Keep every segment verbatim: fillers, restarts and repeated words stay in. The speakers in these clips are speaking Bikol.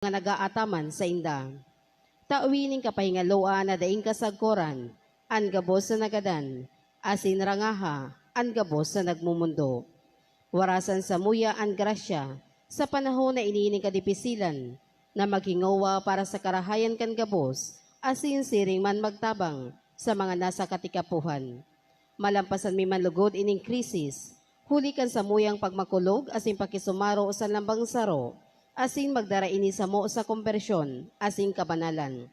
mga nag-aataman sainda. Tawi nin kapahingaloan na daing kasagkoran an gabos na nagadan, asin rangaha an gabos na nagmomondo. Warasan samuya an grasya sa panahon na ini nin kadipisilan, na maghingowa para sa karahayan kan gabos, asin siring man magtabang sa mga nasa katikapohan. Malampasan mi man lugod ining krisis, huli kan samuyang pagmakulog asin pakisumaro sa lambang saro, asin magdara ini samo sa kombersyon asin kabanalan.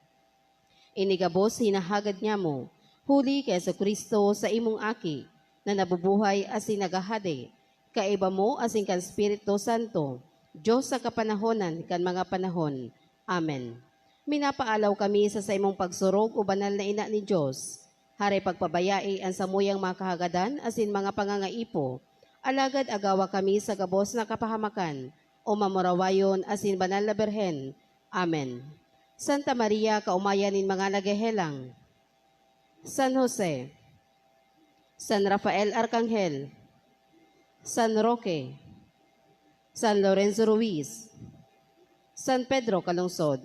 Ini gabos hinahagad nyamo, huli ki Jesu-Cristo sa imong Aki, na nabubuhay asin naghahade, kaiba mo asin kan Espiritu Santo, Dios sa kapanahonan kan mga panahon. Amen. Minapaalaw kami sa saimong pagsurog, O Banal na Ina nin Dios. Hare pagpabayai an samuyang mga kahagadan asin mga pangangaipo, alagad agawa kami sa gabos na kapahamakan, O Mamurawayon asin Banal na Birhen. Amen. Santa Maria, kaomayan nin mga naghehelang. San Jose, San Rafael Arkanghel, San Roque, San Lorenzo Ruiz, San Pedro Calungsod.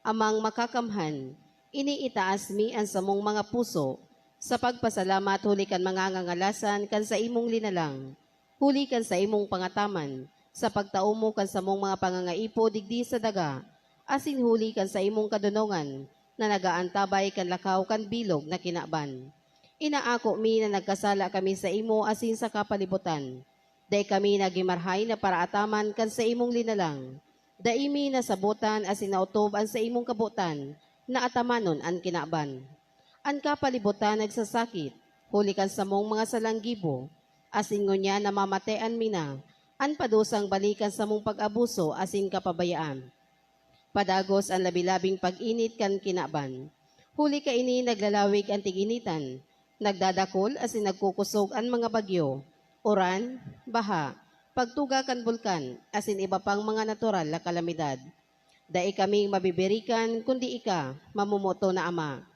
Amang Makakamhan, iniitaas mi an samong mga puso sa pagpasalamat huli kan mga ngangalasan kan saimong linalang, huli kan saimong pangataman, sa pagtao mo kan samong mga pangangaipo digdi sa daga, asin huli kan saimong kadonongan na nag-aantabay kan lakaw kan bilog na kinaban. Inaako mi na nagkasala kami saimo asin sa kapalibutan. Dai kami nagin marahay na paraataman kan saimong linalang. Dai mi nasabotan asin naotob an saimong kabotan na atamanon an kinaban. An kapalibutan nagsasakit, huli kan samong mga salang gibo, asin ngunyan namamatean mi na an padusang bali kan samong pag-abuso asin kapabayaan. Padagos an labi-labing pag-init kan kinaban. Huli kaini naglalawig an tig-initan, nagdadakul asin nagkukosog an mga bagyo, uran, baha, pagtuga kan bulkan, asin iba pang mga natural na kalamidad. Dai kaming mabibirikan kundi ika, mamomoton na Ama.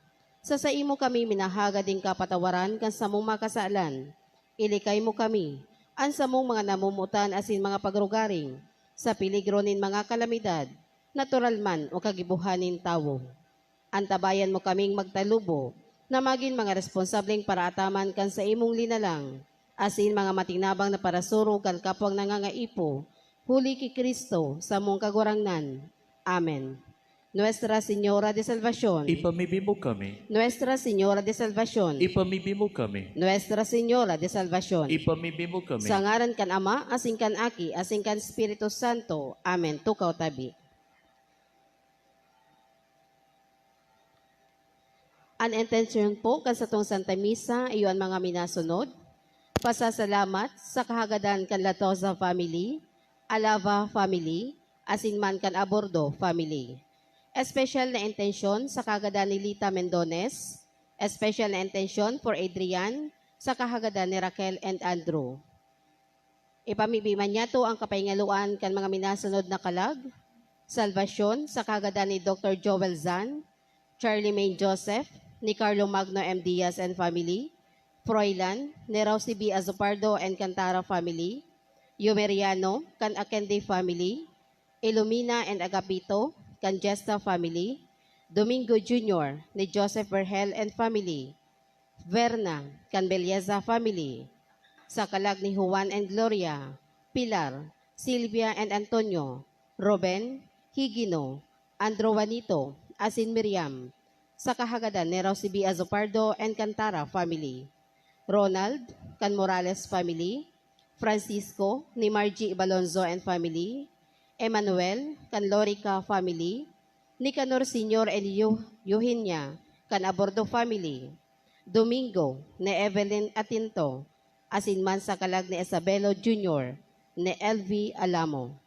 Sa saimo kami minahagad nin kapatawaran kan samong mga kasalan. Ilikay mo kami, an samong mga namomotan asin mga pagrugaring, sa peligro nin mga kalamidad, natural man o kagibohan nin tawo. Antabayan mo kaming magtalubo na magin mga responsableng paraataman kan saimong linalang, asin mga matinabang na parasurog kan kapwang nangangaipo, huli ki Cristo, samong Kagurangnan. Amen. Nuestra Señora de Salvacion. Ipamibi mo kami. Nuestra Señora de Salvacion. Ipamibi mo kami. Nuestra Señora de Salvacion. Ipamibi mo kami. Sa ngaran kan Ama, asin kan Aki, asin kan Espiritu Santo. Amen. Tukaw tabi. An intensyon po kan satong Santa Misa iyo an mga minasunod: pasasalamat sa kahagadan kan Latosa family, Alava family, asin man kan Abordo family. Espesyal na intensyon sa kahagadan ni Lita Mendones, espesyal na intensyon for Adrian, sa kahagadan ni Raquel and Andrew. Ipamibi man niyato an kapahingaloan kan mga minasunod na kalag: salbasyon sa kahagadan ni Doktor Joel Zan, Charlemagne Joseph, ni Carlo Magno M. Diaz and family, Froilan, ni Rosie B. Azupardo and Cantara family, Yumeriano, kan Akende family, Ilumina and Agapito, kan Gesta family, Domingo Junior, ni Joseph Vergel and family, Verna, kan Belleza family, sa kalag ni Juan and Gloria, Pilar, Silvia and Antonio, Ruben, Higino, Andro Juanito, asin Miriam, sa kahagadan ni Rosie B. Azupardo and Cantara family, Ronald, kan Morales family, Francisco, ni Margie Balonzo and family, Emmanuel, kan Lorica family, Nicanor Senior and Yu-, Eugenia, kan Abordo family, Domingo, ni Evelyn Atinto, asin man sa kalag ni Isabelo Junior, ni L V Alamo.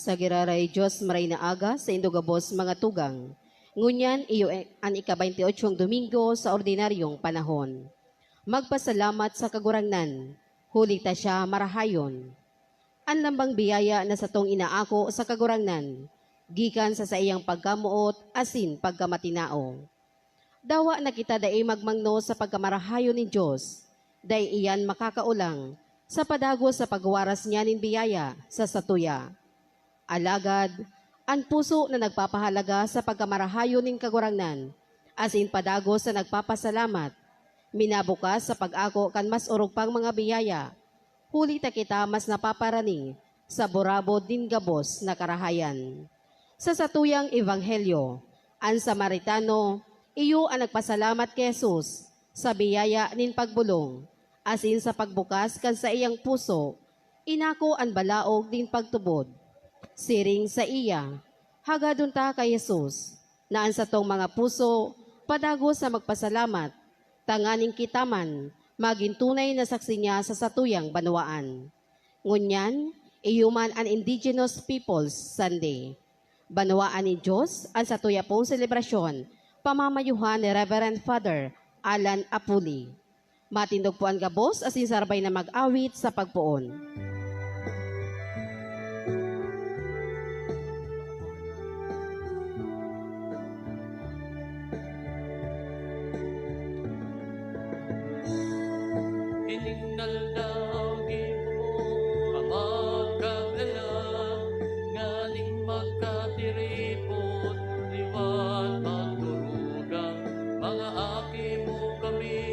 Sa giraray Dios, maray na aga sa indo gabos, mga tugang. Ngunyan, iyo an ika-baynte-otsyong Domingo sa ordinaryong panahon. Magpasalamat sa Kagurangnan, huli ta siya marahayon. An lambang biyaya na satong inaako sa Kagurangnan, gikan sa saiyang pagkamoot asin pagkamatinao. Dawa na kita dai magmangno sa pagkamarahayon nin Dios, dai iyan makakaolang sa padagos sa pagwaras niya nin biyaya sa satuya. Alagad, an puso na nagpapahalaga sa pagkamarahayon nin Kagurangnan, asin padagos na nagpapasalamat, minabukas sa pag-ako kan mas orog pang mga biyaya, huli ta kita mas napaparani sa burabod nin gabos na karahayan. Sa satuyang ebanghelyo, an Samaritano iyo an nagpasalamat ki Jesus sa biyaya nin pagbolong, asin sa pagbukas kan saiyang puso, inako an balaog nin pagtubod. Siring saiya, hagadon ta ki Jesus, na an satong mga puso padagos na magpasalamat, tanganing kita man magin tunay na saksi niya sa satuyang banwaan. Ngunyan, iyo man an Indigenous Peoples Sunday. Banwaan nin Dios an satuya pong selebrasyon, pamamayohan ni Reverend Father Alan Apuli. Matindog po an gabos asin sarbay na mag-awit sa pagpoon. Ining aldaw gibo ka magkagalak, nganing magkatiripon, liwat magturugang, mga aki mo kami,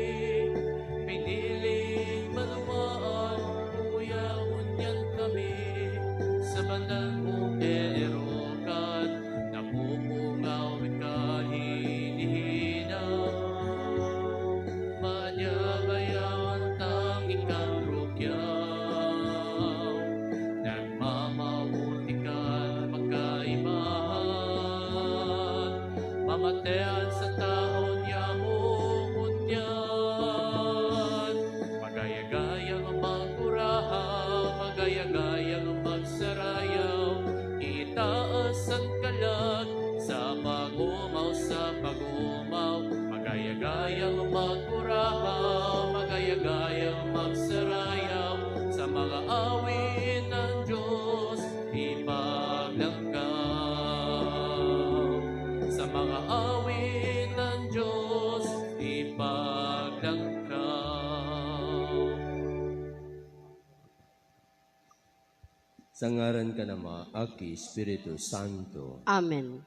piniling maluwaan, kuya, ngunyan kami, sa banal mong erokan, napupungaw ika hinihinaw. Mayabayawan tang ikang rukyaw, nagmamawot ikan magkaibahan, mamatean sa taon niya mo ngunyan. Magayagayang magkurahaw, magayagayang magsarayaw, itaas an kalag sa pag-omaw, sa pag-omaw. Magayagayang magkurahaw, magayagayang magsarayaw, sa mga awit ng Diyos ipaglangkaw. Sa mga awit ng Diyos ipaglangkaw. Sa ngaran kan Ama, aki, Espiritu Santo. Amen.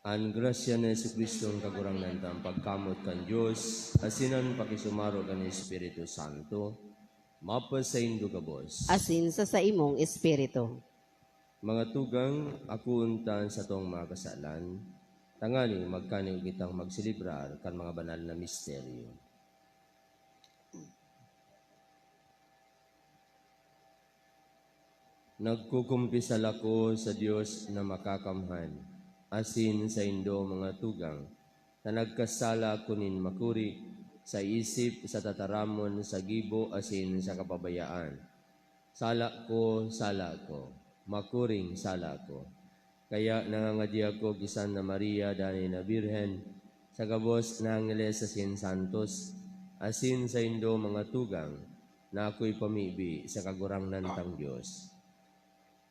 An grasya ni Jesu-Cristo, an Kagurangnan ta, an pagkamoot kan Dios, asin an pakisumaro kan Espiritu Santo, mapasaindo gabos. Asin sa saimong espiritu. Mga tugang, akoon ta an satong mga kasalan, tangani magkaniog kitang magselebrar kan mga banal na misteryo. Nagkukumpisal ako sa Dios na Makakamhan, asin saindo, mga tugang, ta nagkasala ako nin makuri, sa isip, sa tataramon, sa gibo, asin sa kapabayaan. Sala ko, sala ko, makuring sala ko. Kaya nangangadi ako ki Santa Maria, danay na Birhen, sa gabos na angeles asin santos, asin saindo, mga tugang, na ako ipamibi sa Kagurangnan tang Dios.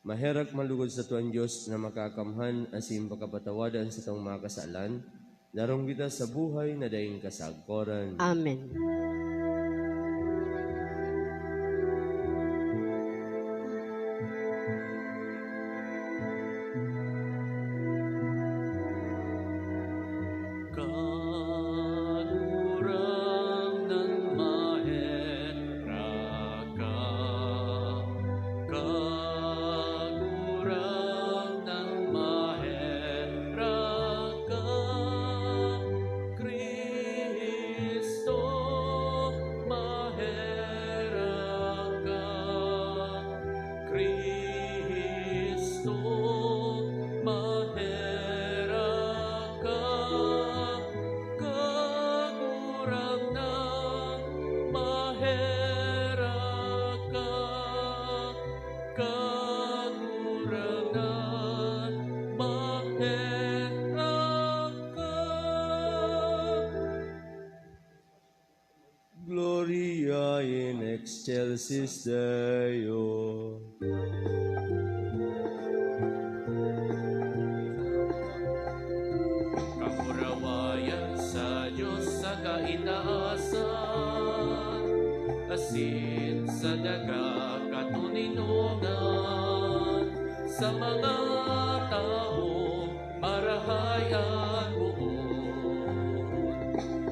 Maherak manlugod sato an Dios na Makakamhan asin pakapatawadan satong mga kasalan, darong kita sa buhay na daing kasagkoran. Amen. Kagurangnan, maherak ka. Kagurangnan, maherak ka. Cristo, Gloria in excelsis Deo. Kamurawayan sa Dios sa kaitaasan, asin sa daga katoninongan, sa mga tawo marahay an boot.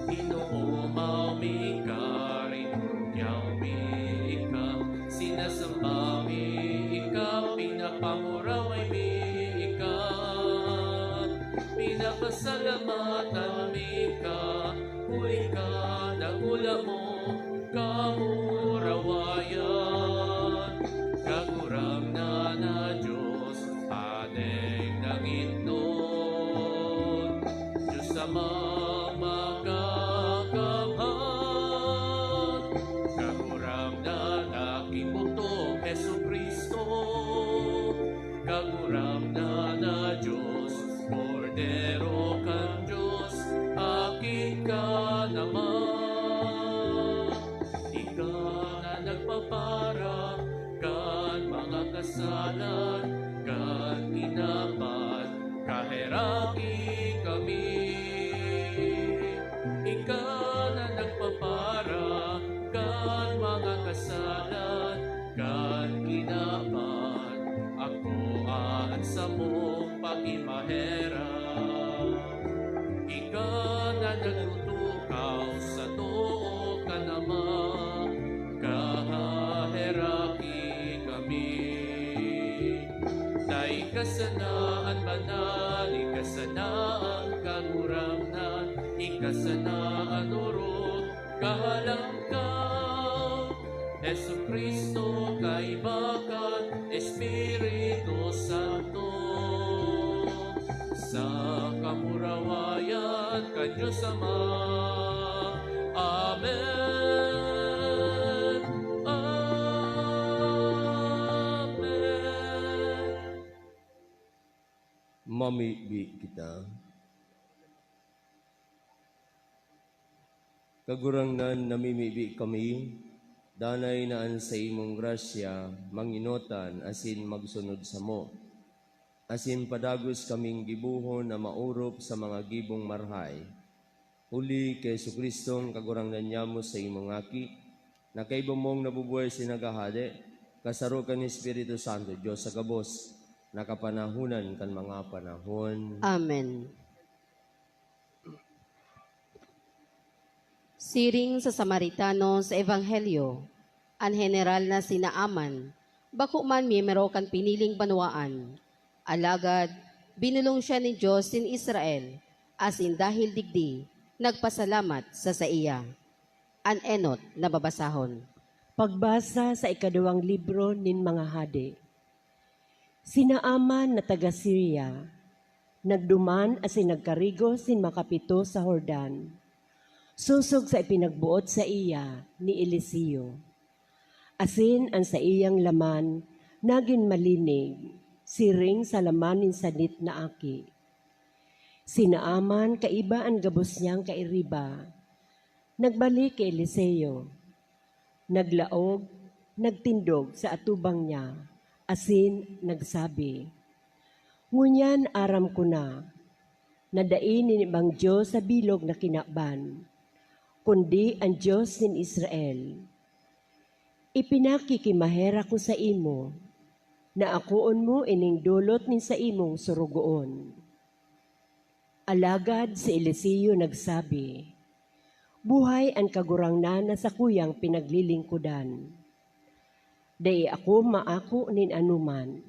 Inoomaw mi ka, rinurugyaw mi ka, sinasamba mi ka, pinapamuraway mi ka, pinapasalamatan mi ka, huli ka, dakula mo, kamurawayan, Kagurangnan na Dios, Hadeng langitnon, Dios Amang makakamhan, Kagurangnan na kiputo, Jesu-Cristo, Kagurangnan na Dios, Kordero kan Dios, Aki ka naman. Ika na nagpapara kan mga kasalan kan kinaban, kaheraki kami. Ika na nagpapara kan mga kasalan kan kinaban, ako an samong pakimaherak. Ika na nagtutukaw sa too kan Ama, kahaheraki kami. Dai ka sana an banal, ika sana an kagurangnan, ika sana an orog, kahalang ka, Jesu-Cristo, kaiba kan Espiritu Santo, sa kamurawayan kan Dios Ama. Amen. Amen. Mamibi kita. Kagurangnan, namimibi kami, danay na an saimong grasya manginotan asin magsunod samo, asin padagos kaming gibohon na maorop sa mga gibong marahay. Huli ki Jesu-Cristong Kagurangnan nyamo, saimong Aki, na kaiba mong nabubuhay asin naghahade, kasaro kan Espiritu Santo, Dios sa gabos, na kapanahonan kan mga panahon. Amen. Siring sa Samaritano sa Ebanghelyo, an heneral na si Naaman, bako man miyembro kan piniling banwaan. Alagad, binolong siya nin Dios nin Israel, asin dahel digdi, nagpasalamat sa saiya. An enot na babasahon. Pagbasa sa ikaduwang libro nin mga Hade. Si Naaman na taga Siria, nagduman asin nagkarigos nin makapito sa Jordan, sosog sa ipinagboot saiya ni Eliseo. Asin an saiyang laman nagin malinig, siring sa laman nin sadit na aki. Si Naaman kaiba an gabos niyang kairiba, nagbalik ki Eliseo. Naglaog, nagtindog sa atubang niya, asin nagsabi, "Ngunyan aram ko na, na dai nin ibang Dios sa bilog na kinaban, kundi an Dios nin Israel. Ipinakikimaherak ko saimo, na akoon mo ining dolot nin saimong sorogoon." Alagad si Eliseo nagsabi, "Buhay an Kagurangnan na sakuyang pinaglilingkodan, dai ako maako nin anoman."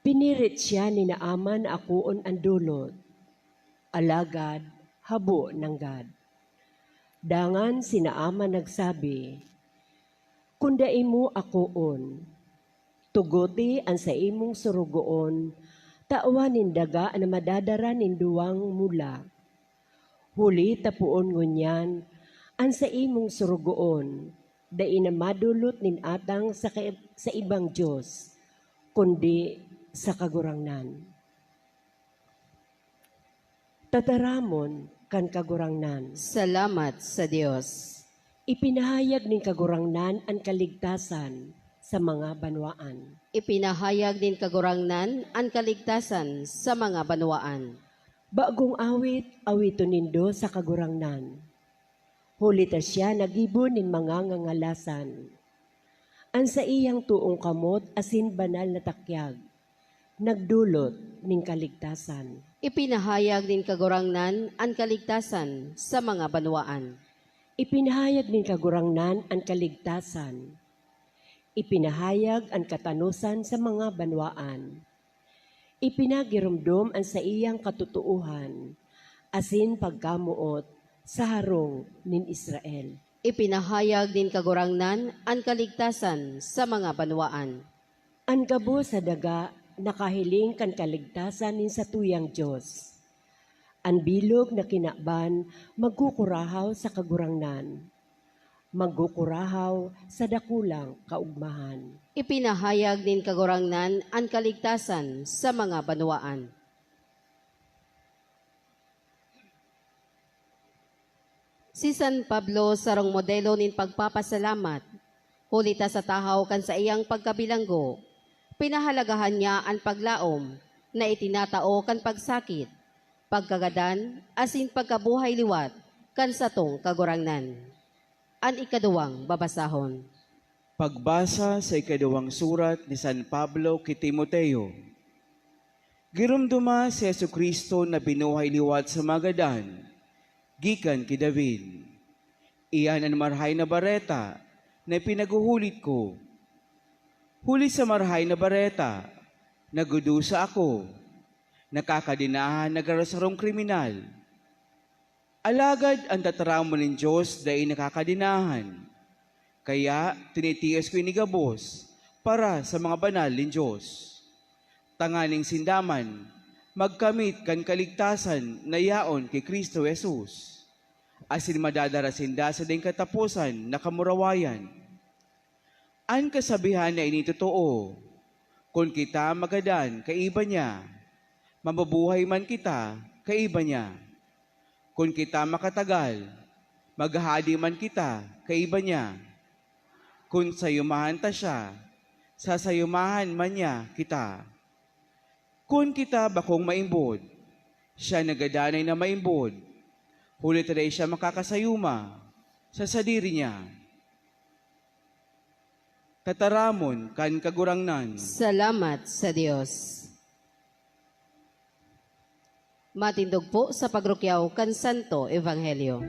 Pinirit siya ni Naaman na akoon an dolot, alagad habo nanggad. Dangan si Naaman nagsabi, "Kun dai mo akoon, tugote an saimong sorogoon, tawan nin daga na madadara nin duwang mula. Huli ta poon ngunyan an saimong sorogoon dai na madolot nin atang sa ka-, sa ibang dios, kundi sa Kagurangnan." Tataramon kan Kagurangnan. Salamat sa Dios. Ipinahayag nin Kagurangnan an kaligtasan sa mga banwaan. Ipinahayag nin Kagurangnan an kaligtasan sa mga banwaan. Bagong awit, awiton nindo sa Kagurangnan. Huli ta siya naggibo nin mga ngangalasan. An saiyang toong kamot asin banal na takyag, nagdolot nin kaligtasan. Ipinahayag nin Kagurangnan an kaligtasan sa mga banwaan. Ipinahayag nin Kagurangnan an kaligtasan. Ipinahayag an katanosan sa mga banwaan. Ipinagiromdom an saiyang katotoohan asin pagkamoot sa harong nin Israel. Ipinahayag nin Kagurangnan an kaligtasan sa mga banwaan. An gabos sa daga nakahiling kan kaligtasan nin satuyang Dios. An bilog na kinaban magkukurahaw sa Kagurangnan. Magkukurahaw sa dakulang kaogmahan. Ipinahayag nin Kagurangnan an kaligtasan sa mga banwaan. Si San Pablo sarong modelo nin pagpapasalamat, huli ta sa tahaw kan saiyang pagkabilanggo, pinahalagahan niya an paglaom na itinatao kan pagsakit, pagkagadan, asin pagkabuhay liwat kan satong Kagurangnan. An ikaduwang babasahon. Pagbasa sa ikaduwang surat ni San Pablo ki Timoteo. Giromdoma si Jesu-Cristo na binuhay liwat sa mga gadan, gikan ki David. Iyan an Marahay na Bareta na ipinaghuhulit ko. Huli sa Marahay na Bareta, nagdudusa ako, nakakadenahan na garo sarong kriminal. Alagad an tataramon nin Dios dai nakakadenahan. Kaya tinitios ko ini gabos para sa mga banal nin Dios, tanganing sinda man magkamit kan kaligtasan na yaon ki Cristo Jesus, asin madadara sinda sa daing kataposan na kamurawayan. An kasabihan na ini totoo, kun kita magadan kaiba niya, mabubuhay man kita kaiba niya. Kun kita makatagal, maghahadi man kita kaiba niya. Kun sayumahan ta siya, sasayumahan man niya kita. Kun kita bakong maimbod, siya nagadanay na maimbod, huli ta dai siya makakasayuma sa sadiri niya. Tataramon kan Kagurangnan. Salamat sa Dios. Matindog po sa pagrukyaw kan Santo Ebanghelyo.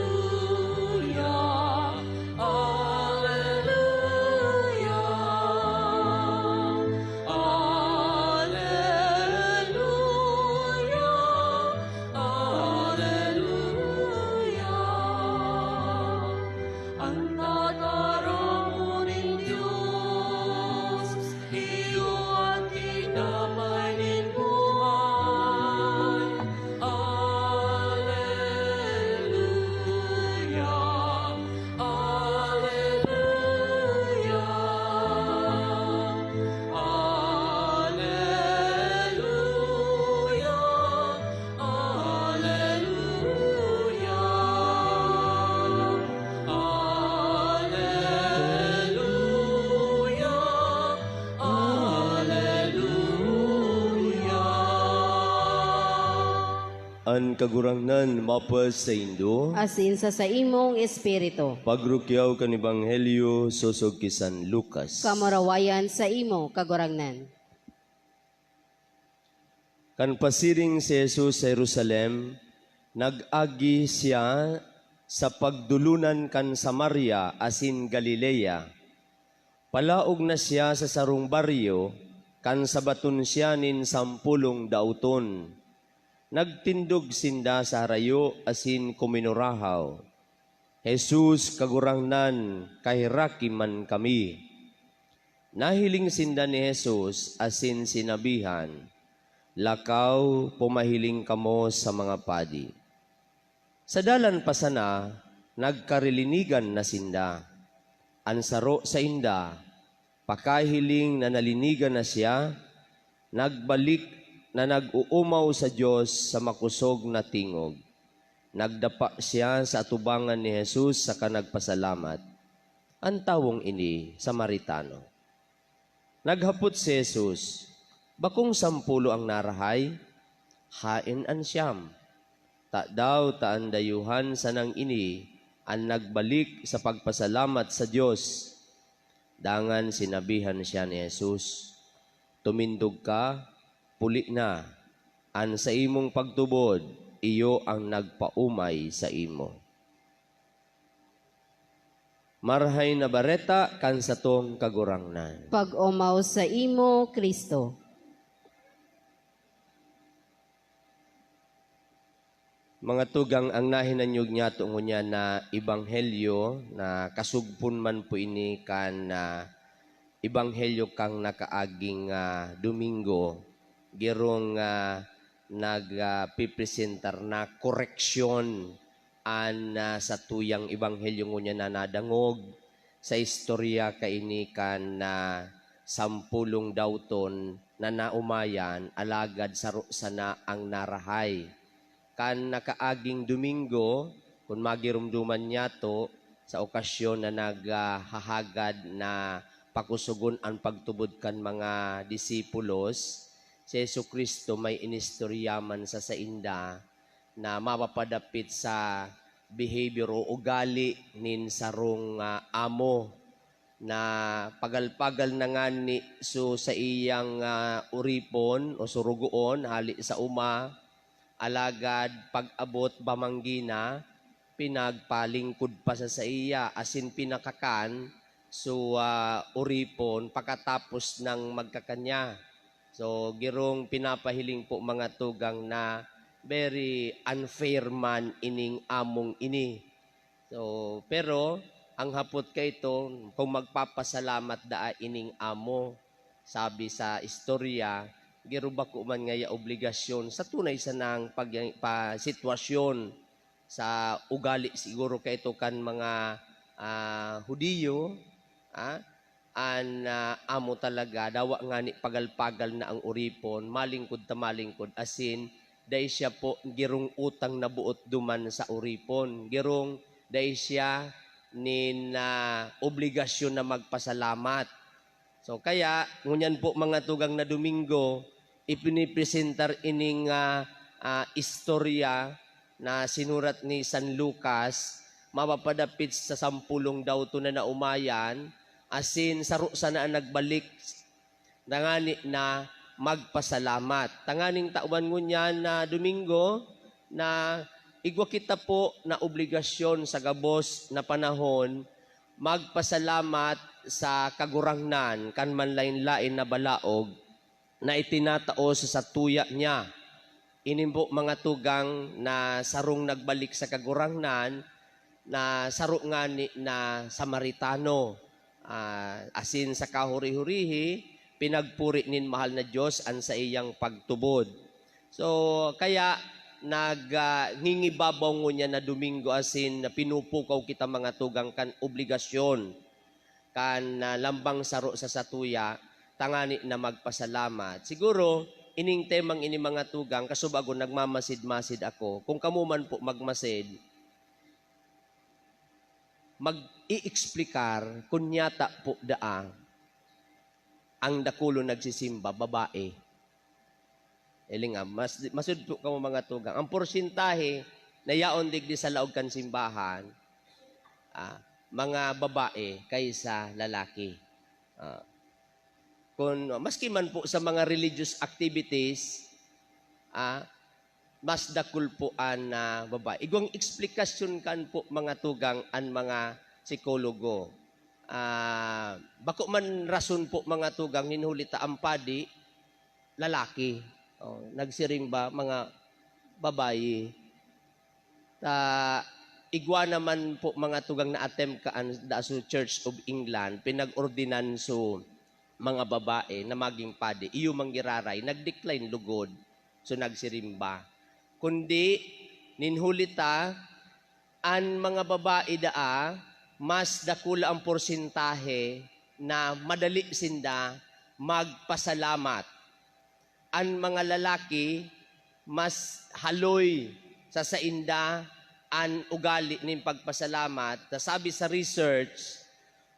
Aleluya, aleluya, aleluya, aleluya. An tataramon nin Dios, iyo an tinapay nin buhay. Aleluya, aleluya, aleluya, aleluya, aleluya, aleluya. An Kagurangnan mapasaindo. Asin sa saimong espiritu. Pagrukyaw kan Ebanghelyo sosog ki San Lucas. Kamurawayan saimo, Kagurangnan. Kan pasiring si Jesus sa Jerusalem, nag-agi siya sa pagdolonan kan Samaria asin Galilea. Palaog na siya sa sarong baryo, kan sabaton siya nin sampolong daoton. Nagtindog sinda sa harayo asin kuminurahaw, "Jesus, Kagurangnan, kaheraki man kami!" Nahiling sinda ni Jesus asin sinabihan, "Lakaw, pumahiling kamo sa mga padi." Sa dalan pa sana, Nagkarilinigan na sinda. An saro sainda, pakahiling na nalinigan na siya, nagbalik na nag-oomaw sa Dios sa makosog na tingog. Nagdapa siya sa atubangan ni Jesus saka nagpasalamat. An tawong ini, Samaritano. Naghapot si Jesus, "Bakong sampulo ang narahay? Haen an siyam? Tadaw ta an dayuhan sanang ini an nagbalik sa pagpasalamat sa Dios?" Dangan sinabihan siya ni Jesus, "Tumindog ka, puli na. An saimong pagtubod, iyo ang nagpaomay saimo." Marahay na Bareta kan satong Kagurangnan. Pag-omaw saimo, Cristo. Mga tugang, ang nahinanyog niyato ngunyan na ebanghelyo, na kasugpon man po ini kan, ah, ebanghelyo kan nakaaging, ah, Domingo, girong, ah, nag, ah, pipresentar na koreksyon an, ah, satuyang ebanghelyo ngunyan na nadangog sa istorya kaini kan, ah, sampolong dawton na naomayan, alagad saro sana ang narahay. Kan nakaaging Domingo, kun magiromdoman niyato, sa okasyon na naghahagad na pakusogon an pagtubod kan mga disipulos, si Jesu-Cristo may inistorya man sa sainda na mapapadapit sa behavior o ugali nin sarong, ah, amo na pagal-pagal na ngani so saiyang, ah, oripon o sorogoon hale sa oma, alagad pag-abot bamanggi na, pinagpalingkod pa sa saiya asin pinakakan so, ah, oripon pakatapos nang magkakan niya. So, girong pinapahiling po, mga tugang, na very unfair man ining among ini. So, pero ang hapot kaito, kung magpapasalamat daa ining amo, sabi sa istorya, giro bako man ngaya obligasyon sa tunay sanang pag-, pa-, sitwasyon, sa ugali siguro kaito kan mga, ah, Hudiyo, ah, an, ah, amo talaga, dawa ngani pagal-pagal na ang oripon, malingkod ta malingkod, asin dai siya po girong utang na boot duman sa oripon. Girong dai siya nin, ah, obligasyon na magpasalamat. So, kaya, ngunyan po, mga tugang, na Domingo, ipinipresentar ining, ah, ah, istorya na sinurat ni San Lucas, mapapadapit sa sampolong dawton na naomayan, asin saro sana an nagbalik tangani na magpasalamat. Tanganing tawan ngunyan na Domingo na igwa kita po na obligasyon sa gabos na panahon magpasalamat sa Kagurangnan kan manlaen-laen na balaog na itinatao sa satuya niya. Ini po, mga tugang, na sarong nagbalik sa Kagurangnan na saro ngani na Samaritano, ah, asin sa kahuri-hurihi, pinagpuri nin mahal na Dios an saiyang pagtubod. So, kaya nag, ah, ngingibabaw ngunyan na Domingo asin pinupukaw kita, mga tugang, kan obligasyon kan, ah, lambang saro sa satuya, tangani na magpasalamat. Siguro, ining temang ini, mga tugang, kasubago nagmamasid-masid ako. Kung kamo man po magmasid, mag-i-eksplikar kun nyata po daa ang dakulon nagsisimba, babae. Hiling nga, mas, masud po kamo, mga tugang. Ang porsentahe na yaon digdi sa laog kan simbahan, ah, mga babae kaysa lalaki. Ah, kun, maski man po sa mga religious activities, ah, mas dakul po an, ah, babae. Igwang eksplikasyon kan po, mga tugang, an mga psikologo. Ah, bako man rason po, mga tugang, nin huli ta an padi, lalaki. Oh, nagsiring ba, mga babayi? Ta, igwa naman po, mga tugang, na attempt kaan da so Church of England, pinag-ordinan so mga babae na maging padi. Iyo man giraray, nag-decline lugod. So, nagsiring ba. Kundi, nin huli ta, An mga babae daa, mas dakula an porsentahe na madali sinda magpasalamat. An mga lalaki, mas haloy sa sainda an ugali nin pagpasalamat. Ta sabi sa research,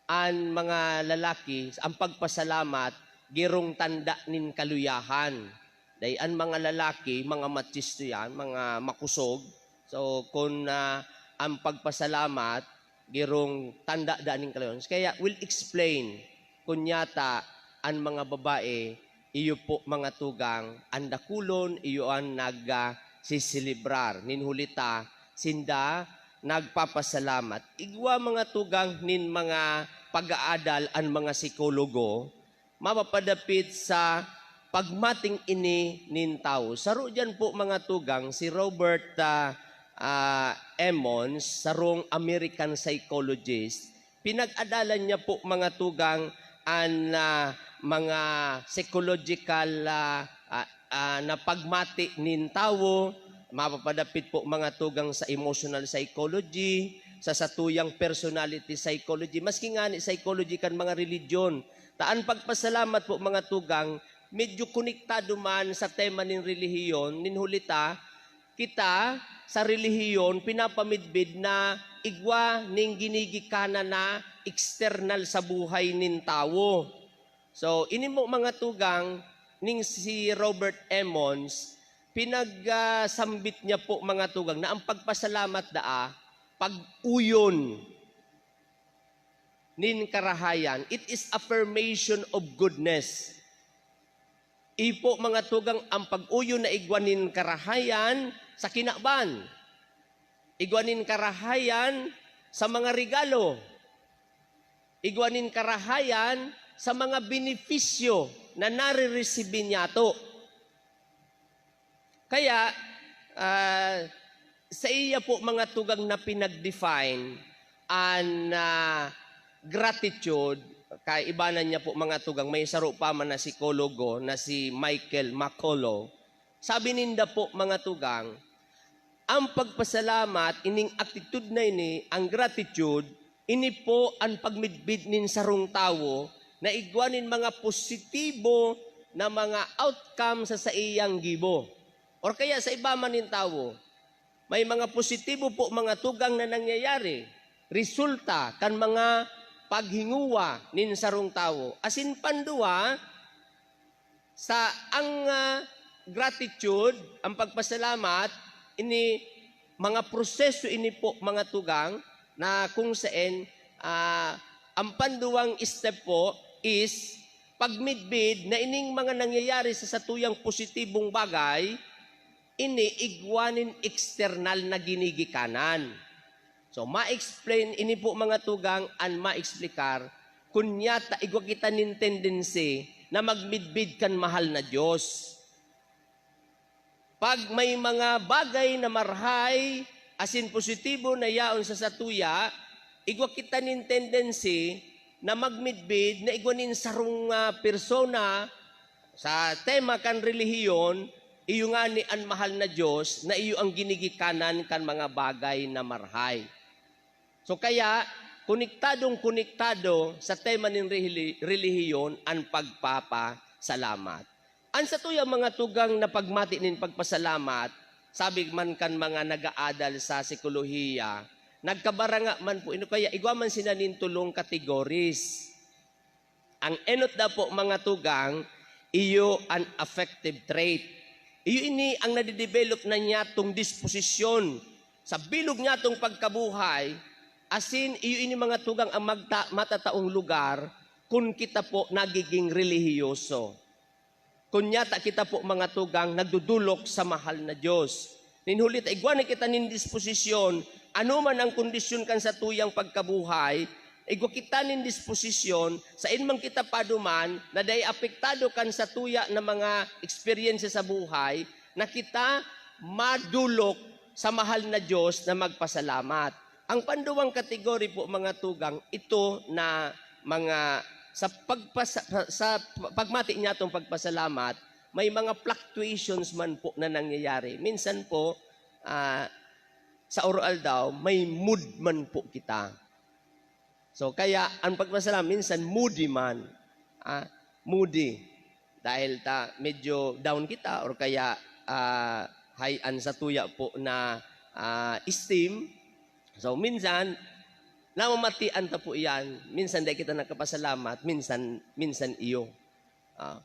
an mga lalaki, an pagpasalamat girong tanda nin kaluyahan. Dai an mga lalaki, mga machisto yan, mga makusog. So, kun, ah, an pagpasalamat girong tanda daa nin kaluyahan. Kaya, will explain kun yata an mga babae, iyo po, mga tugang, an dakulon, iyo an nag, ah, siselebrar. Nin huli ta, sinda nagpapasalamat. Igwa, mga tugang, nin mga pag-aadal an mga psikologo, mapapadapit sa pagmating ini nin tawo. Saro diyan po, mga tugang, si Robert, ah, ah, Emmons, sarong American psychologist. Pinag-adalan niya po, mga tugang, an, ah, mga psychological, ah, ah, ah, na pagmati nin tawo. Mapapadapit po, mga tugang, sa emotional psychology, sa satuyang personality psychology, maski ngani psychology kan mga religion. Ta an pagpasalamat po, mga tugang, medyo konektado man sa tema nin relihiyon, nin huli ta, kita sa relihiyon pinapamidbid na igwa nin ginigikanan na external sa buhay nin tawo. So, ini mo, mga tugang, ning si Robert Emmons, pinagsambit niya po, mga tugang, na ang pagpasalamat daa, pag-uyon nin karahayan. It is affirmation of goodness. Iyo po, mga tugang, an pag-uyon na igwa nin karahayan sa kinaban. Igwa nin karahayan sa mga regalo. Igwa nin karahayan sa mga benepisyo na nareresibir niyato. Kaya, ah, saiya po, mga tugang, na pinag-define an, ah, gratitude, kaibanan niya po, mga tugang, may saro pa man na psikologo na si Michael McCullough. Sabi ninda po, mga tugang, ang pagpasalamat, ining attitude na ini, ang gratitude, ini po an pagmidbid nin sarong tawo na igwa nin mga positibo na mga outcome sa saiyang gibo. Or kaya sa iba man nin tawo, may mga positibo po, mga tugang, na nangyayari, resulta kan mga paghinguwa nin sarong tawo. Asin panduwa, sa ang, ah, gratitude, ang pagpasalamat, ini mga proseso ini po, mga tugang, na kung saen, ah, ang panduwang step po is pagmidbid na ining mga nangyayari sa satuyang positibong bagay, ini igwa nin eksternal na ginigikanan. So, ma-explain ini po, mga tugang, an ma-eksplikar kun yata igwa kita nin tendency na magmidbid kan mahal na Dios. Pag may mga bagay na marhay asin positibo na yaon sa satuya, igwa kita nin tendency na magmidbid na igwa nin sarong, ah, persona, sa tema kan relihiyon, iyo ngani an mahal na Dios na iyo ang ginigikanan kan mga bagay na marhay. So kaya, konektadong-konektado sa tema nin rehili-, relihiyon an pagpapasalamat. An satuyang mga tugang na pagmati nin pagpasalamat, sabi man kan mga nag-aadal sa sikolohiya, nagkabaranga man po, ino kaya igwa man sina nin tolong categories. Ang enot na po, mga tugang, iyo an affective trait. Iyo ini ang nadidevelop na niyatong disposisyon sa bilog niyatong pagkabuhay, asin iyo ini, mga tugang, ang magta-, matataong lugar kun kita po nagiging relihiyoso. Kun yata kita po, mga tugang, nagdudulok sa mahal na Dios. Nin huli ta, igwa na kita nin disposisyon, ano man ang kondisyon kan satuyang pagkabuhay, igwa kita nin disposisyon, sain man kita paduman, na dai apektado kan satuya na mga eksperyensya sa buhay, na kita madulok sa mahal na Dios na magpasalamat. Ang panduwang kategory po, mga tugang, ito na mga sa pagpasa-, sa pagmati niyatong pagpasalamat, may mga fluctuations man po na nangyayari. Minsan po, ah, sa oro-aldaw, may mood man po kita. So, kaya ang pagpasalamat, minsan moody man. Ah, moody. Dahil ta medyo down kita or kaya, ah, high an satuya po na, ah, esteem. So, minsan, namamatian ta po iyan. Minsan dai kita nakapasalamat, minsan, minsan iyo. Ah,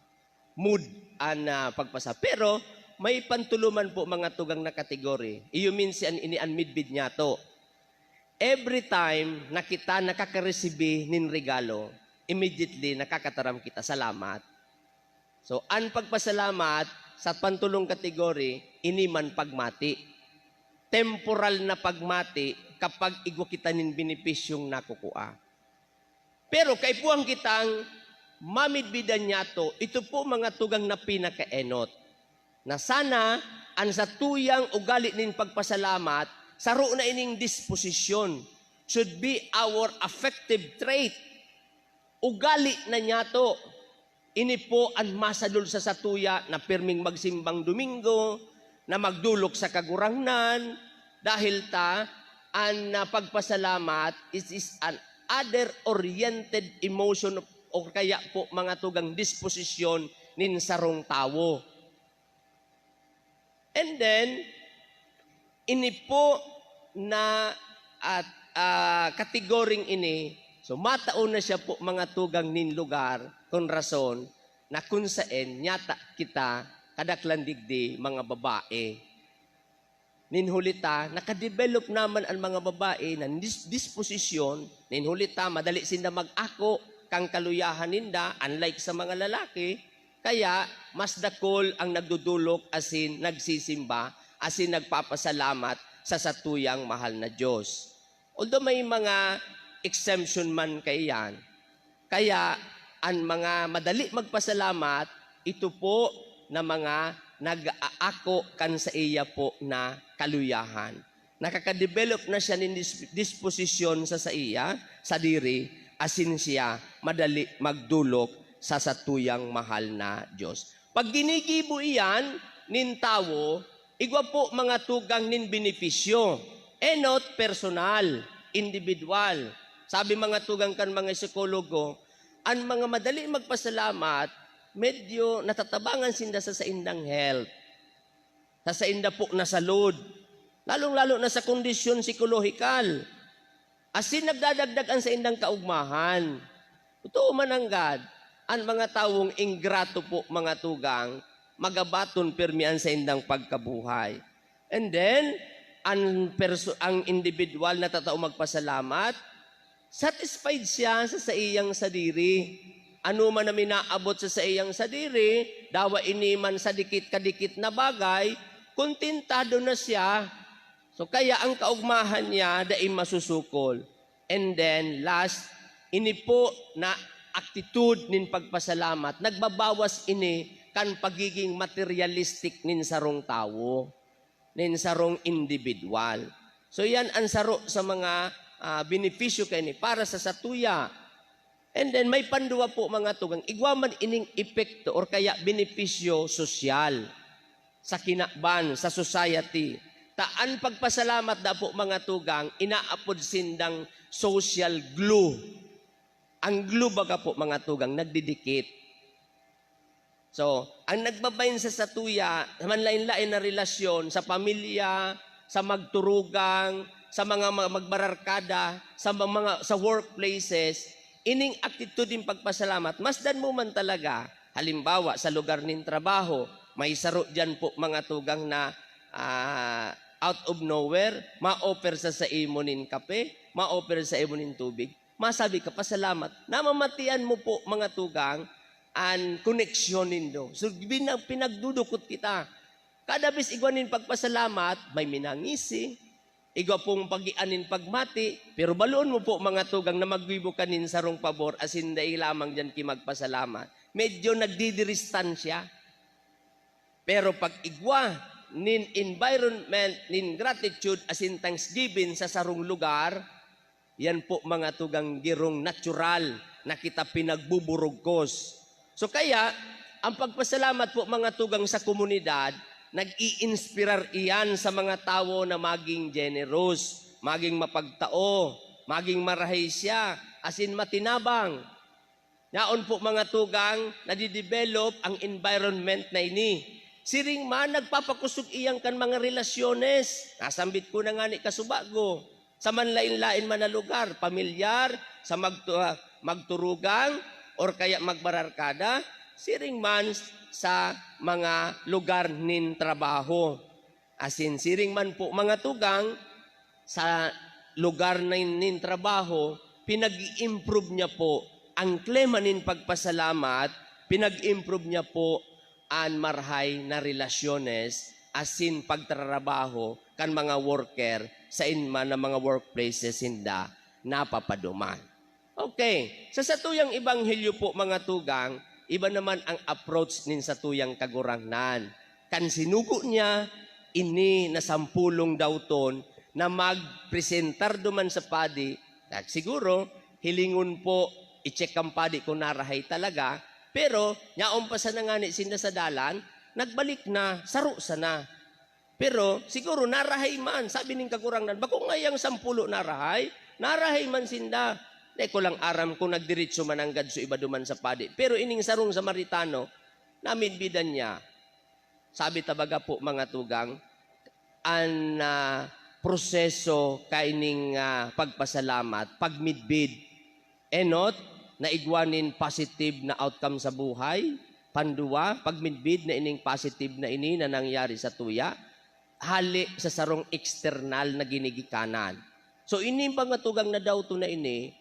mood an, ah, pagpasa-, pero may pantuloman po, mga tugang, na kategory. Iyo minsan ini an midbid niyato. Every time na kita nakakaresibi nin regalo, immediately nakakataram kita, "Salamat." So, an pagpasalamat sa pantulong kategory, ini man pagmati. Temporal na pagmati kapag igwa kita nin benepisyong nakukua. Pero kaipuhan kitang mamidbidan niyato, ito po, mga tugang, na pinakaenot, na sana an satuyang ugali nin pagpasalamat, saro na ining disposisyon, should be our affective trait. Ugali na niyato. Ini po an masadol sa satuya na pirming magsimbang Domingo, na magdolok sa Kagurangnan, dahil ta, an, ah, pagpasalamat is, is an other-oriented emotion o kaya po, mga tugang, disposisyon nin sarong tawo. And then, ini po na at, ah, katigoring ini, so matao na siya po, mga tugang, nin lugar, kun rason, na kun saen nyata kita kadaklan digdi, mga babae. Nin huli ta, nakadevelop naman an mga babae na dis-, disposisyon, nin huli ta, madali sinda mag-ako kan kaluyahan ninda, unlike sa mga lalaki. Kaya, mas dakul ang nagdodolok asin nagsisimba asin nagpapasalamat sa satuyang mahal na Diyos. Although may mga exemption man kaiyan, kaya an mga madali magpasalamat, ito po na mga nag-aako kan saiya po na kaluyahan. Nakakadevelop na siya nin dis-, disposisyon sa saiya sadiri, asin siya madali magdolok sa satuyang mahal na Diyos. Pag ginigibo iyan nin tawo, igwa po, mga tugang, nin benepisyo. Enot, personal, individual. Sabi, mga tugang, kan mga psikologo, an mga madali magpasalamat, medyo natatabangan sinda sa saindang health, sa sainda po na salud, lalong-lalo na sa kondisyon psikolohikal. Asin nagdadagdag an saindang kaogmahan. Totoo mananggad, an mga tawong ingrato po, mga tugang, magabaton pirmi an saindang pagkabuhay. And then, an perso-, ang individual na tatao magpasalamat, satisfied siya sa saiyang sadiri. Ano man na minaabot sa saiyang sadiri, dawa ini man sa dikit-kadikit na bagay, kontentado na siya. So, kaya ang kaogmahan niya dai masusukol. And then, last, ini po na attitude nin pagpasalamat, nagbabawas ini kan pagiging materialistic nin sarong tawo, nin sarong individual. So, yan ang saro sa mga, ah, benepisyo kaini para sa satuya. And then, may panduwa po, mga tugang, igwa man ining epekto or kaya benepisyo sosyal sa kinaban, sa society. Ta an pagpasalamat da po, mga tugang, inaapod sindang social glue. Ang glue, baga po, mga tugang, nagdidikit. So, ang nagbabain sa satuya, sa manlain-lain na relasyon, sa pamilya, sa magturugang, sa mga ma-, magbararkada, sa ma-, mga, sa workplaces, ining attitude nin pagpasalamat, masdan mo man talaga. Halimbawa, sa lugar nin trabaho, may saro diyan po, mga tugang, na, ah, out of nowhere, ma-offer sa, sa imo nin kape, ma-offer sa imo nin tubig. Masabi ka, "Pasalamat." Namamatian mo po, mga tugang, an koneksyon nindo. So, bina-, pinagdudukot kita. Kada bes igwa nin pagpasalamat, may minangisi. Igwa pong pagian nin pagmati. Pero baloon mo po, mga tugang, na maggibo ka nin sarong pabor, asin dai lamang diyan ki magpasalamat. Medyo nagdidistansya. Pero pag igwa nin environment nin gratitude asin thanksgiving sa sarong lugar, yan po, mga tugang, girong natural na kita pinagbuburugkos. So kaya, ang pagpasalamat po, mga tugang, sa komunidad, Nag-iinspirar iyan sa mga tawo na maging generous, maging mapagtao, maging marahay siya, asin matinabang. Yaon po, mga tugang, nadidevelop ang environment na ini. Siring man, nagpapakosog iyan kan mga relasyones. Nasambit ko na ngani kasubago. Sa manlaen-laen man na lugar, pamilyar, sa magtu-, ah, magturugang, or kaya magbararkada, siring man sa mga lugar nin trabaho. Asin siring man po, mga tugang, sa lugar na nin trabaho, pinag-i-improve niya po ang klema nin pagpasalamat, pinag-improve niya po an marahay na relasyones asin pagtrarabaho kan mga worker sa inman na mga workplaces sinda napapaduman. Okay, sa satuyang ebanghelyo po, mga tugang, iba naman ang approach nin satuyang Kagurangnan. Kan sinugo niya ini na sampolong dawton na magpresentar duman sa padi, at siguro, hilingon po, i-check kan padi kung narahay talaga, pero yaon pa sana ngani sinda sa dalan, nagbalik na, saro sana. Pero siguro narahay man, sabi nin Kagurangnan, "Bako ngayang sampulo narahay, narahay man sinda." Di ko lang aram kung nagdiretso man nanggad so iba duman sa padi. Pero ining sarong Samaritano, namidbidan niya. Sabi ta baga po, mga tugang, an, ah, proseso kaining, ah, pagpasalamat, pagmidbid, enot, naigwa nin positive na outcome sa buhay. Panduwa, pagmidbid na ining positive na ini na nangyari sa tuya, hali sa sarong eksternal na ginigikanan. So, ining mga tugang na dawton na ini,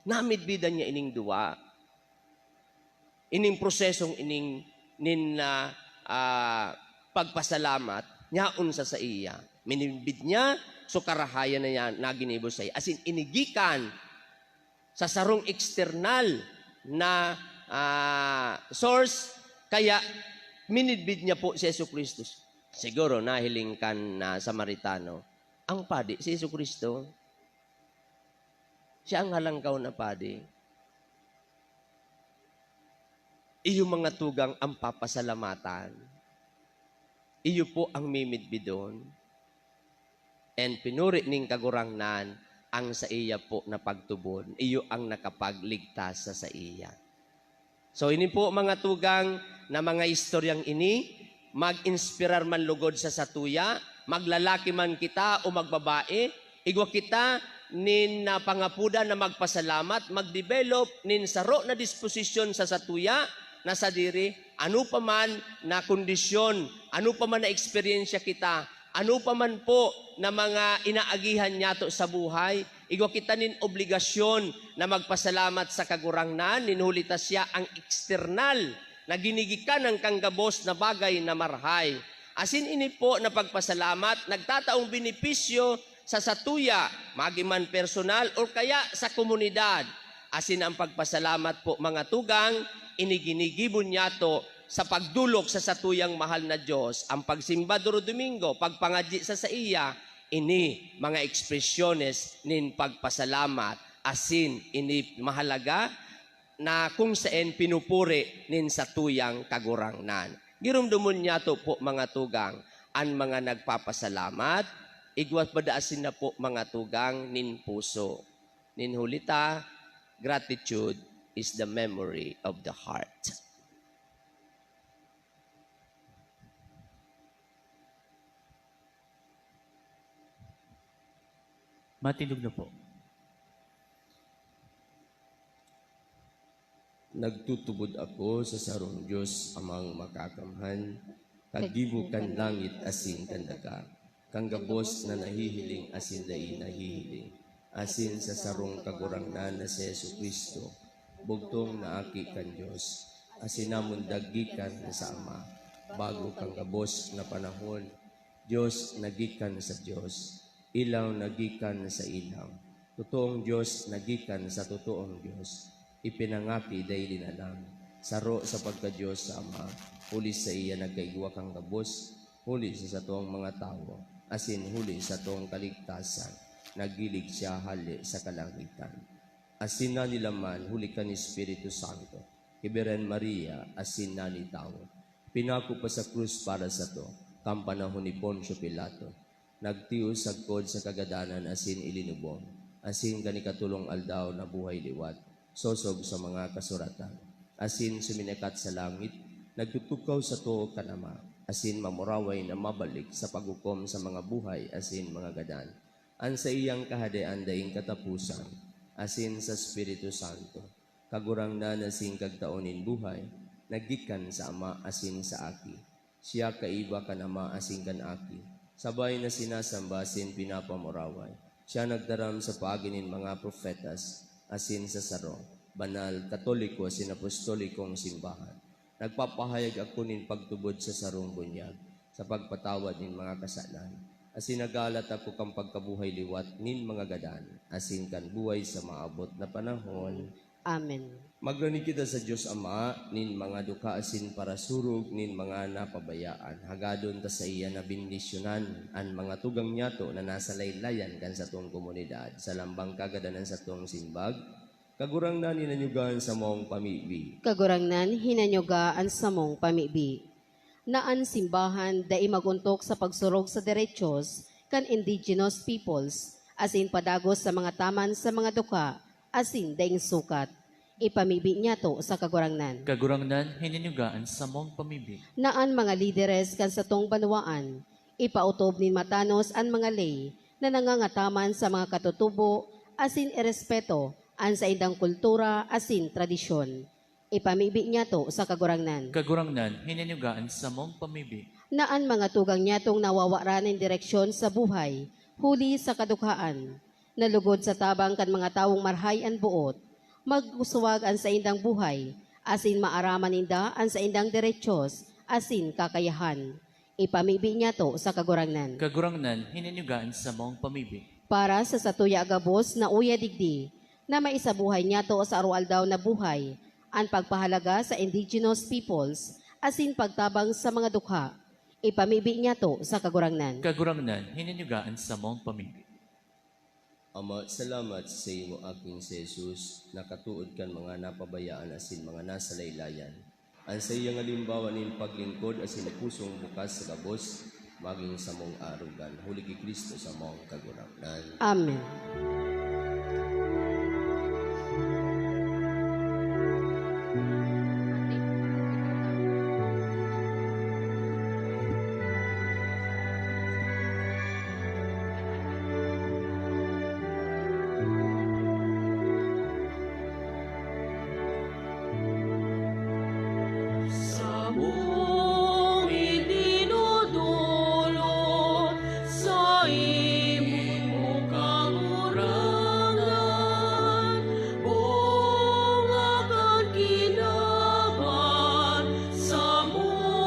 namidbidan niya ining duwa. Ining prosesong ining nin, ah, ah, pagpasalamat, yaon sa saiya. Minidbid niya, so karahayan na yan na ginibo saiya. As in, inigikan sa sarong eksternal na, ah, source, kaya minidbid niya po si Jesu-Cristo. Siguro nahiling kan, ah, Samaritano, "Ang padi, si Jesu-Cristo, siya ang halangkaw na padi." Iyo, mga tugang, ang papasalamatan. Iyo po ang mimidbidon. And pinuri nin Kagurangnan ang saiya po na pagtubod. Iyo ang nakapagligtas sa saiya. So, ini po, mga tugang, na mga istoryang ini, mag-inspirar man lugod sa satuya, maglalaki man kita o magbabae, igwa kita nin, ah, pangapodan na magpasalamat, magdevelop nin saro na disposisyon sa satuya na sadiri, ano pa man na kondisyon, ano pa man na eksperyensya kita, ano pa man po na mga inaagihan niyato sa buhay, igwa kita nin obligasyon na magpasalamat sa Kagurangnan, nin huli ta siya ang eksternal na ginigikan kan gabos na bagay na marahay. Asin ini po na pagpasalamat nagtataong benepisyo sa satuya, magin man personal or kaya sa komunidad. Asin ang pagpasalamat po, mga tugang, ini ginigibo niyato sa pagdolok sa satuyang mahal na Dios. Ang pagsimba duro Domingo, pagpangadyi sa saiya, ini mga ekspresyones nin pagpasalamat. Asin ini mahalaga na kung saen pinupuri nin satuyang Kagurangnan. Giromdomon niyato po, mga tugang, an mga nagpapasalamat, igwa pa daa sinda po, mga tugang, nin puso. Nin huli ta, gratitude is the memory of the heart. Matindog na po. Nagtutubod ako sa sarong Dios, Amang Makakamhan, kaggibo kan langit asin kan daga, kan gabos na nahihiling asin dai nahihiling, asin sa sarong Kagurangnan na si Jesu-Cristo, bugtong na Aki kan Dios, asin namundag gikan na sa Ama, bago kan gabos na panahon. Dios na gikan sa Dios, ilaw na gikan sa ilaw, totoong Dios na gikan sa totoong Dios, ipinangaki dai linalang, saro sa pagka-Dios sa Ama, huli saiya nagkaigwa kan gabos, huli sa satong mga tawo, asin huli sa satong kaligtasan, naggilig siya hale sa kalangitan. Asin nanilaman huli kan Espiritu Santo, ki Birhen Maria, asin nanitawo. Pinako pa sa krus para sato, Kan panahon ni Poncio Pilato, nagtios sagkod sa kagadanan asin ilinubong, asin kan ikatolong aldaw nabuhay liwat, sosog sa mga kasuratan, asin suminakat sa langit, nagtutugkaw sa too kan Ama, asin mamuraway na mabalik sa paghukom sa mga buhay asin mga gadan. An saiyang Kahadean daing kataposan, asin sa Espiritu Santo, Kagurangnan asin Kagtao nin buhay, naggikan sa Ama asin sa Aki. Siya kaiba kan Ama asin kan Aki, sabay na sinasamba asin pinapamuraway. Siya nagtaram sa paagi nin mga propetas, asin sa saro, banal, katoliko asin apostolikong simbahan. Nagpapahayag ako nin pagtubod sa sarong bunyag, sa pagpatawad nin mga kasalan, asin naghahalat ako kan pagkabuhay liwat nin mga gadan, asin kan buhay sa maabot na panahon. Amen. Magrani kita sa Dios Ama nin mga dukha asin parasurog nin mga napabayaan. Hagadon ta saiya na bendisyonan an mga tugang niyato na nasa laylayan kan satong komunidad. Sa lambang kagadan an satong simbag, Kagurangnan, hinanyuga an samong pamibi. Kagurangnan, hinanyuga an samong pamibi. Na an simbahan dai mag-ontok sa pagsurog sa derechos kan indigenous peoples, asin padagos sa mga taman sa mga dukha asin daing sukat. Ipamibi niyato sa Kagurangnan. Kagurangnan, hinanyuga an samong pamibi. Na an mga lideres kan satong banwaan, ipaotob nin matanos an mga ley na nangangataman sa mga katutubo asin irespeto an saindang kultura asin tradisyon. Ipamibi niyato sa Kagurangnan. Kagurangnan, hinanyuga an samong pamibi. Na an mga tugang niyatong nawawaran nin direksyon sa buhay, huli sa kadukhaan, na lugod sa tabang kan mga tawong marhay an boot, maguswag an saindang buhay, asin maaraman ninda an saindang derechos asin kakayahan. Ipamibi niyato sa Kagurangnan. Kagurangnan, hinanyuga an samong pamibi. Para sa satuya gabos na uya digdi, na maisabuhay niyato sa aroaldaw na buhay, an pagpahalaga sa indigenous peoples, asin pagtabang sa mga dukha. Ipamibi niyato sa Kagurangnan. Kagurangnan, hinanyuga an samong pamibi. Ama, salamat sa saimo, Aking si Jesus, na katood kan mga napabayaan asin mga nasa laylayan. An saiyang halimbawa nin paglingkod asin pusong bukas sa gabos, magin samong arogan, huli ki Cristo samong Kagurangnan. Amen. Samong itinodolot saimo, Kagurangnan, bunga kan kinaban, samuyang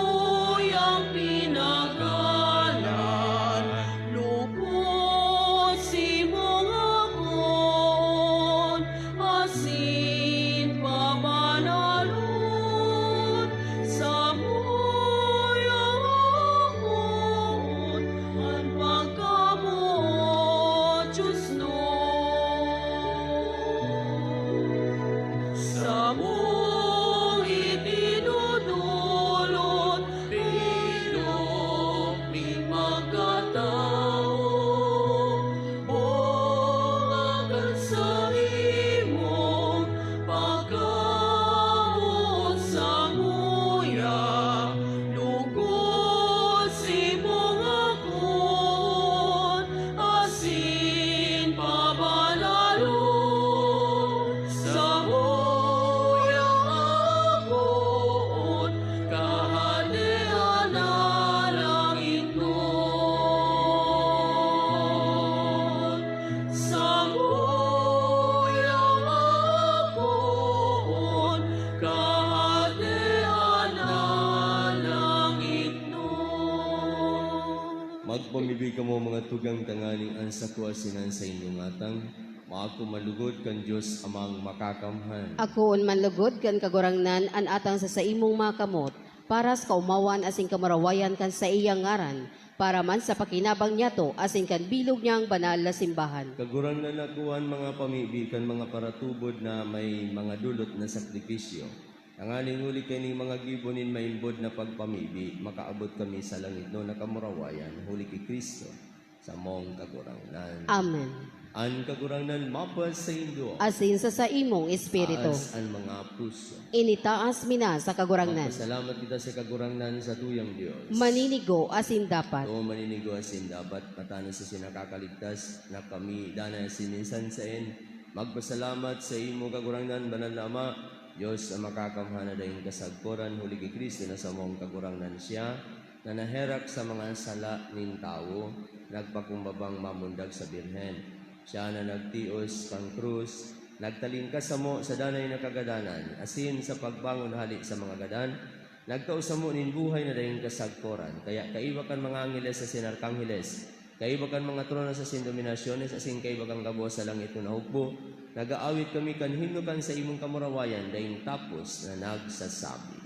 pinagalan, lugod simong akon asin pabanalon, samuyang akon an pagkamoot, Dios no. Samong itinodolot, bilog nin pagkatawo, bunga kan saimong pagkamoot, samuya, lugod simong akon asin pabanalon, samuyang akon Kahadean na langitnon. Samuyang akon Kahadean na langitnon. Magpamibi kamo, mga tugang, tanganing an sako asin an saindong atang maako man lugod kan Dios Amang Makakamhan. Akoon man lugod kan Kagurangnan an atang sa saimong mga kamot, para sa kaomawan asin kamurawayan kan saiyang ngaran, para man sa pakinabang niyato asin kan bilog niyang banal na simbahan. Kagurangnan, akoa an mga pamibi kan mga paratubod na may mga dolot na sakripisyo, Tanganing huli kaining mga gibo nin maimbod na pagpamibi, makaabot kami sa langitnon na kamurawayan, huli ki Cristo, samong Kagurangnan. Amen. An Kagurangnan mapasaindo. Asin sa saimong espiritu. Taas an mga puso. Initaas mi na sa Kagurangnan. Magpasalamat kita sa Kagurangnan, sa tuyang Dios. Maninigo asin dapat. Oo, maninigo asin dapat, matanos asin nakakaligtas na kami danay asin minsan saen magpasalamat sa imo, Kagurangnan, Banal na Ama, Dios na makakamhan na daing kasagkoran, huli ki Cristo na samong Kagurangnan siya, na naherak sa mga sala nin tawo, nagpakumbabang mamundag sa Birhen. Siya na nagtios kan krus, nagtalingkas samo sa danay na kagadanan, asin sa pagbangon hale sa mga gadan, nagtao samo nin buhay na daing kasagkoran. Kaya kaiba kan mga angheles asin arkangheles, kaiba kan mga tronos asin dominasyones, asin kaiba kan gabos sa langitnon na hukbo, nag-aawit kami kan himno kan saimong kamurawayan daing tapos na nagsasabi.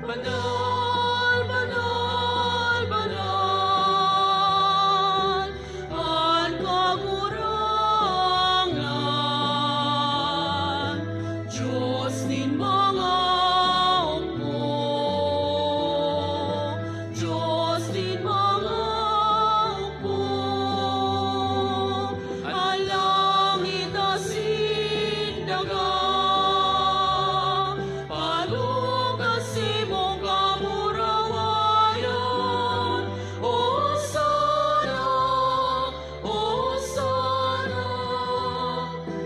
Banal, banal, banal, an Kagurangnan, Dios nin mga hukbo, Dios nin mga hukbo, an langit asin daga, panuga sa imong kamurawayan. Hosana, Hosana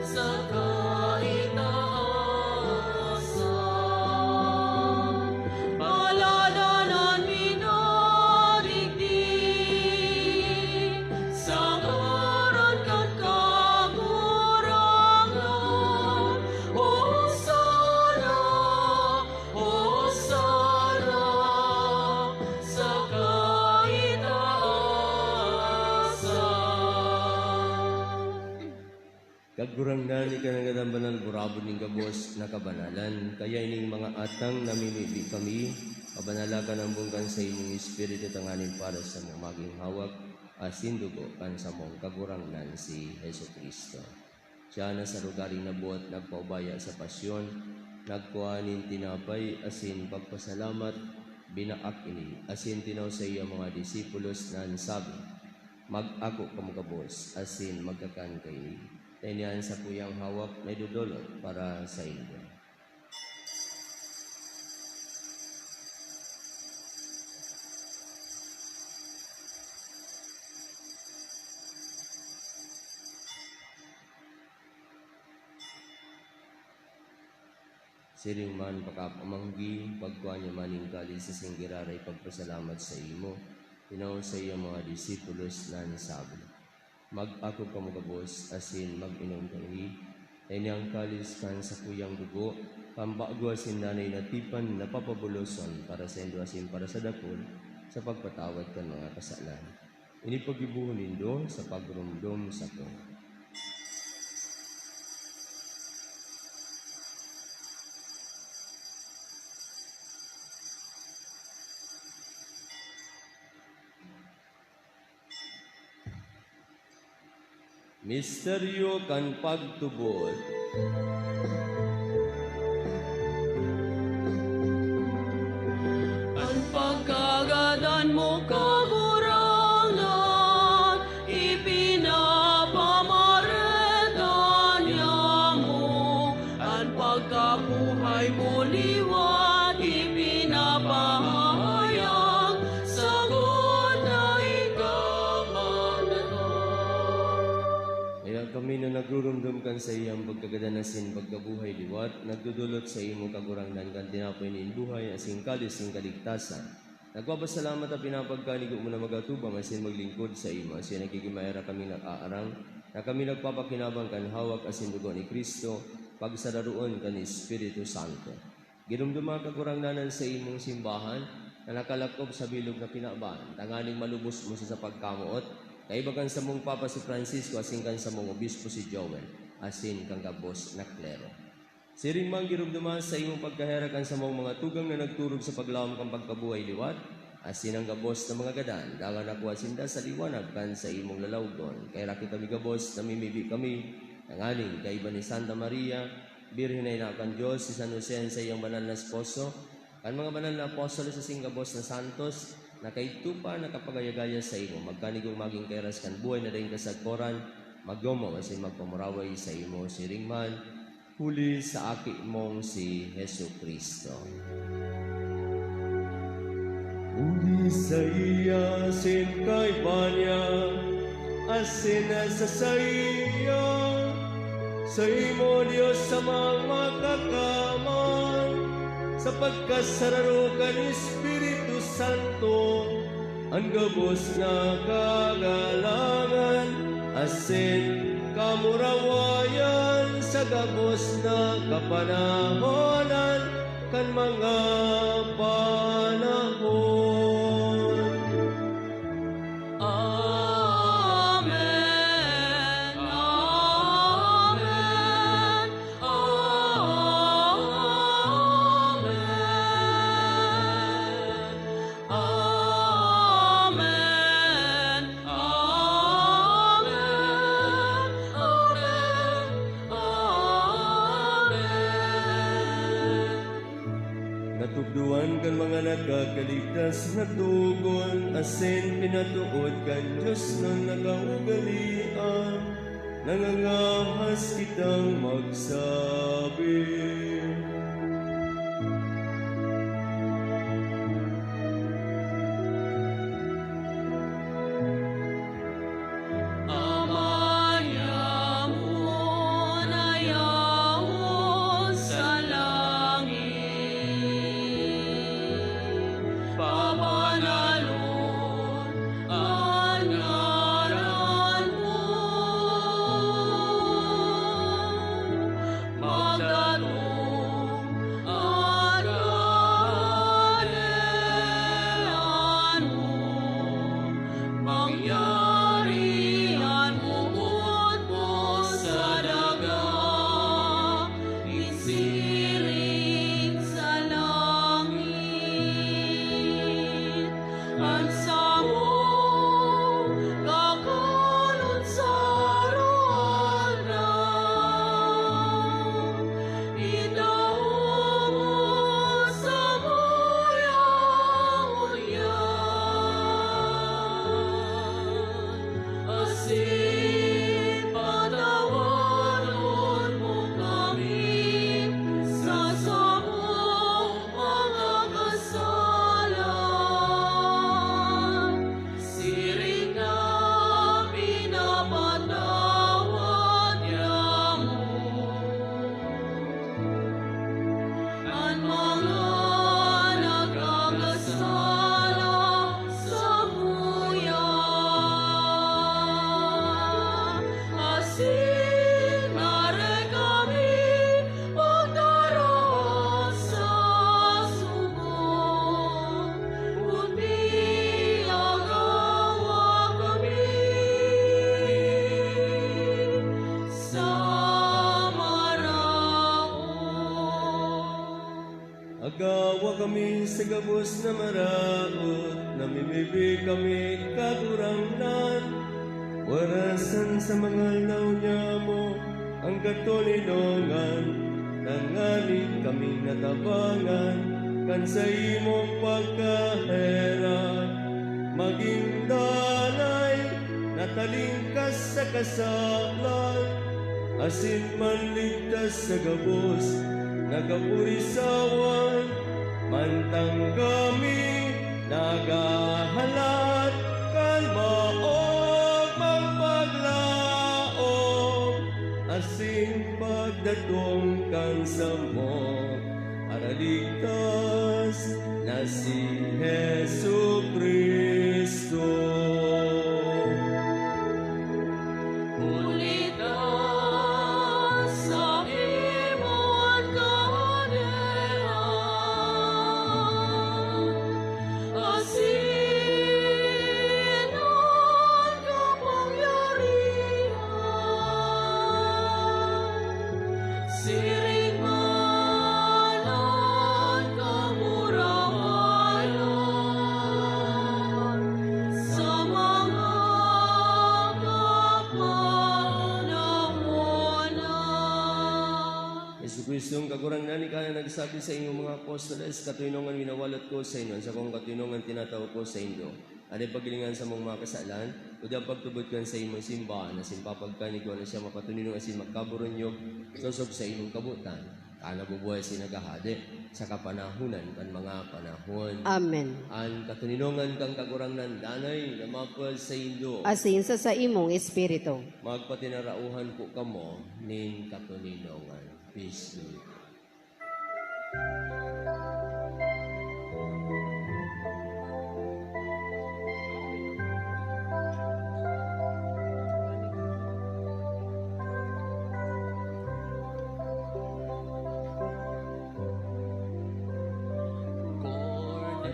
sa kaitaasan. Paladan an minadigdi sa ngaran kan Kagurangnan. Hosana, Hosana sa kaitaasan. Kagurangnan, ika nangadan banal, burabod nin gabos na kabanalan. Kaya ining mga atang namimibi kami, kabanala ka ng bungkan sa imong Espiritu tanganing para sa mga maging hawak asin dugo kan samong Kagurangnan si Jesu-Cristo. Siya na sa lugaring nabuhat nagpaubaya sa pasyon, nagkua nin tinapay asin pagpasalamat, binaak ini, asin tinaw sa iya mga disipulos na nagsabi, "Mag-ako kamo gabos asin magkakan kaini. Ta ini an sakuyang hawak na idodolot para saindo." Siring man pakapamanggi, pagkua niya man nin kalis asin giraray pagpasalamat saimo, tinaw sa iyang mga disipulos na nagsabi, "Mag-ako kamo gabos asin mag-inom kaini. Ini an kalis kan sakuyang dugo, kan bago asin danay na tipan na papabuloson para saindo asin para sa dakul, sa pagpatawad kan mga kasalan. Ini paggibohon nindo sa pagromdom sako." Misteryo kan pagtubod. An pagkagadan mo, Kagurangnan, ipinapamareta niamo. An pagkabuhay mo liwat ipinapahayag, sagkod na ikaw man. Kaya kami na nagrurumdom kan saiyang pagkagadan asin pagkabuhay liwat, nagdodolot saimo, Kagurangnan, kan tinapay nin buhay asin kalis nin kaligtasan. Nagpapasalamat ta pinapagkanigo mo na magatubang asin maglingkod saimo, asin nagigimay ra kami nag-aarang na kami nagpapakinabang kan hawak asin dugo ni Cristo, pagsararoon kan Espiritu Santo. Giromdoma, Kagurangnan, an saimong simbahan na nakalakop sa bilog na kinaban, tanganing malubos mo sa pagkamoot, kaiba kan samong Papa si Francisco asin kan samong Obispo si Joel, asin kan gabos na klero. Siring man, giromdoma sa imong pagkaherak an samong mga tugang na nagturog sa paglaom kan pagkabuhay liwat, Asin ang gabos na mga gadan, dangan nakuha sinda sa liwanag kan saimong lalawgon. Kaya rakitan kami gabos, namimibi kami, tanganing kaiba ni Santa Maria, Birhen na ina kan Dios, si San Jose an saiyang banal na esposo, kan mga banal na apostoles asin gabos na santos, na kaidto pa nakapagayagaya saimo, magkanigong magin kairas kan buhay na daing kasagkoran, magyomo asin magpamuraway saimo siring man, huli sa Aki mong si Jesu-Cristo. Huli saiya, asin kaiba niya, asin sa saiya, saimo, Dios Amang Makakamay, sa pagkasararo kan Espiritu Santo, an gabos na kagalangan asin kamurawayan sa gabos na kapanahonan kan mga panahon. Amen. Amen. Amen. Amen. Amen. Amen. Amen. Natukdoan kan mga nakakaligtas na togon asin pinatood kan Dios na nakaugalean, nangangahas kitang magsabi. Ama niamo na yaon sa langit, pabanalon an ngaran mo. Magdatong an Kaipuhan mo, mangyari an boot mo sa daga, nin siring sa langit. An samong kakanon sa aroaldaw, itao mo samuyang ngunyan, asin patawaron mo kami sa samong mga kasalan, siring na pinapatawad niamo an mga nagkakasala samuya. Asin dai kami pagdara sa sugo, kundi agawa kami sa maraot. Agawa kami sa gabos na maraot, namimibi kami, Kagurangnan, warasan sa mga aldaw niamo an katoninongan, tanganing kami natabangan kan saimong pagkaherak, magin danay na talingkas sa kasalan, asin manligtas sa gabos na kapurisawan, mantang kami naghahalat kan maogmang paglaom, asin pagdatong kan samong Paraligtas na si Jesu-Cristo. Huli ta saimo an Kahadean, asin an kapangyarihan, siring man an kamurawayan. Sung Kagurangnan, ika na nagsabi sa imong mga apostoles, "Katoninongan winawalot ko sa inyo, an sakong katoninongan tinatao ko sa inyo." An paghilinga sa mong mga kasalan, kundi ang pagtubod kan sa imong simbahan, asin papagkaigwa na siya mapatuninong asin magkaburunyog, sosog sa imong kabotan. Ka nabubuhay asin naghahade sa kapanahonan kan mga panahon. Amen. An katoninongan kan Kagurangnan danay na mapal sa indo. Asin sa saimong espiritu. Magpatinarauhan ko kamo nin katoninongan. Peace be with you.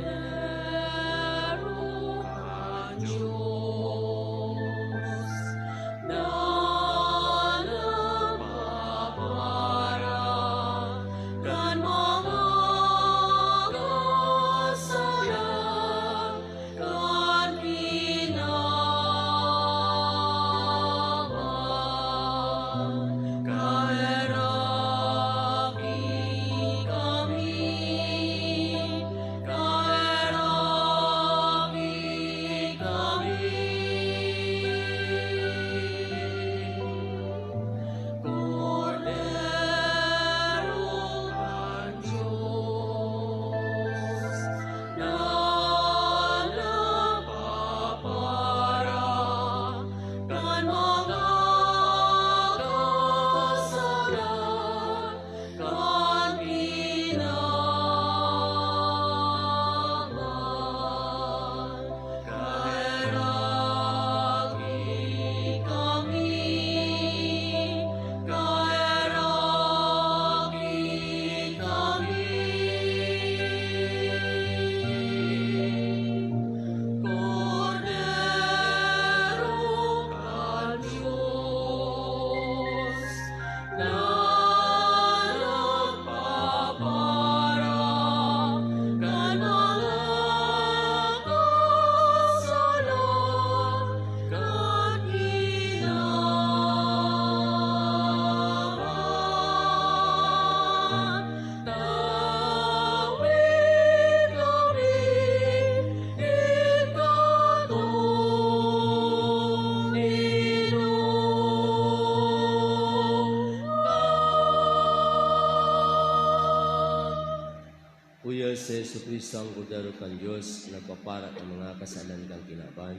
Kordero kan Dios, na nagpapara kan mga kasalan kan kinaban. Kaheraki kami, kaheraki kami. Kordero kan Dios, na nagpapara kan mga kasalan kan kinaban. Kaheraki kami, kaheraki kami. Kordero kan Dios, na nagpapara kan mga kasalan kan kinaban. Tawi kami, ikatoninongan. Uya si Jesu-Cristo, an Kordero kan Dios, nagpapara kan mga kasalan kan kinaban.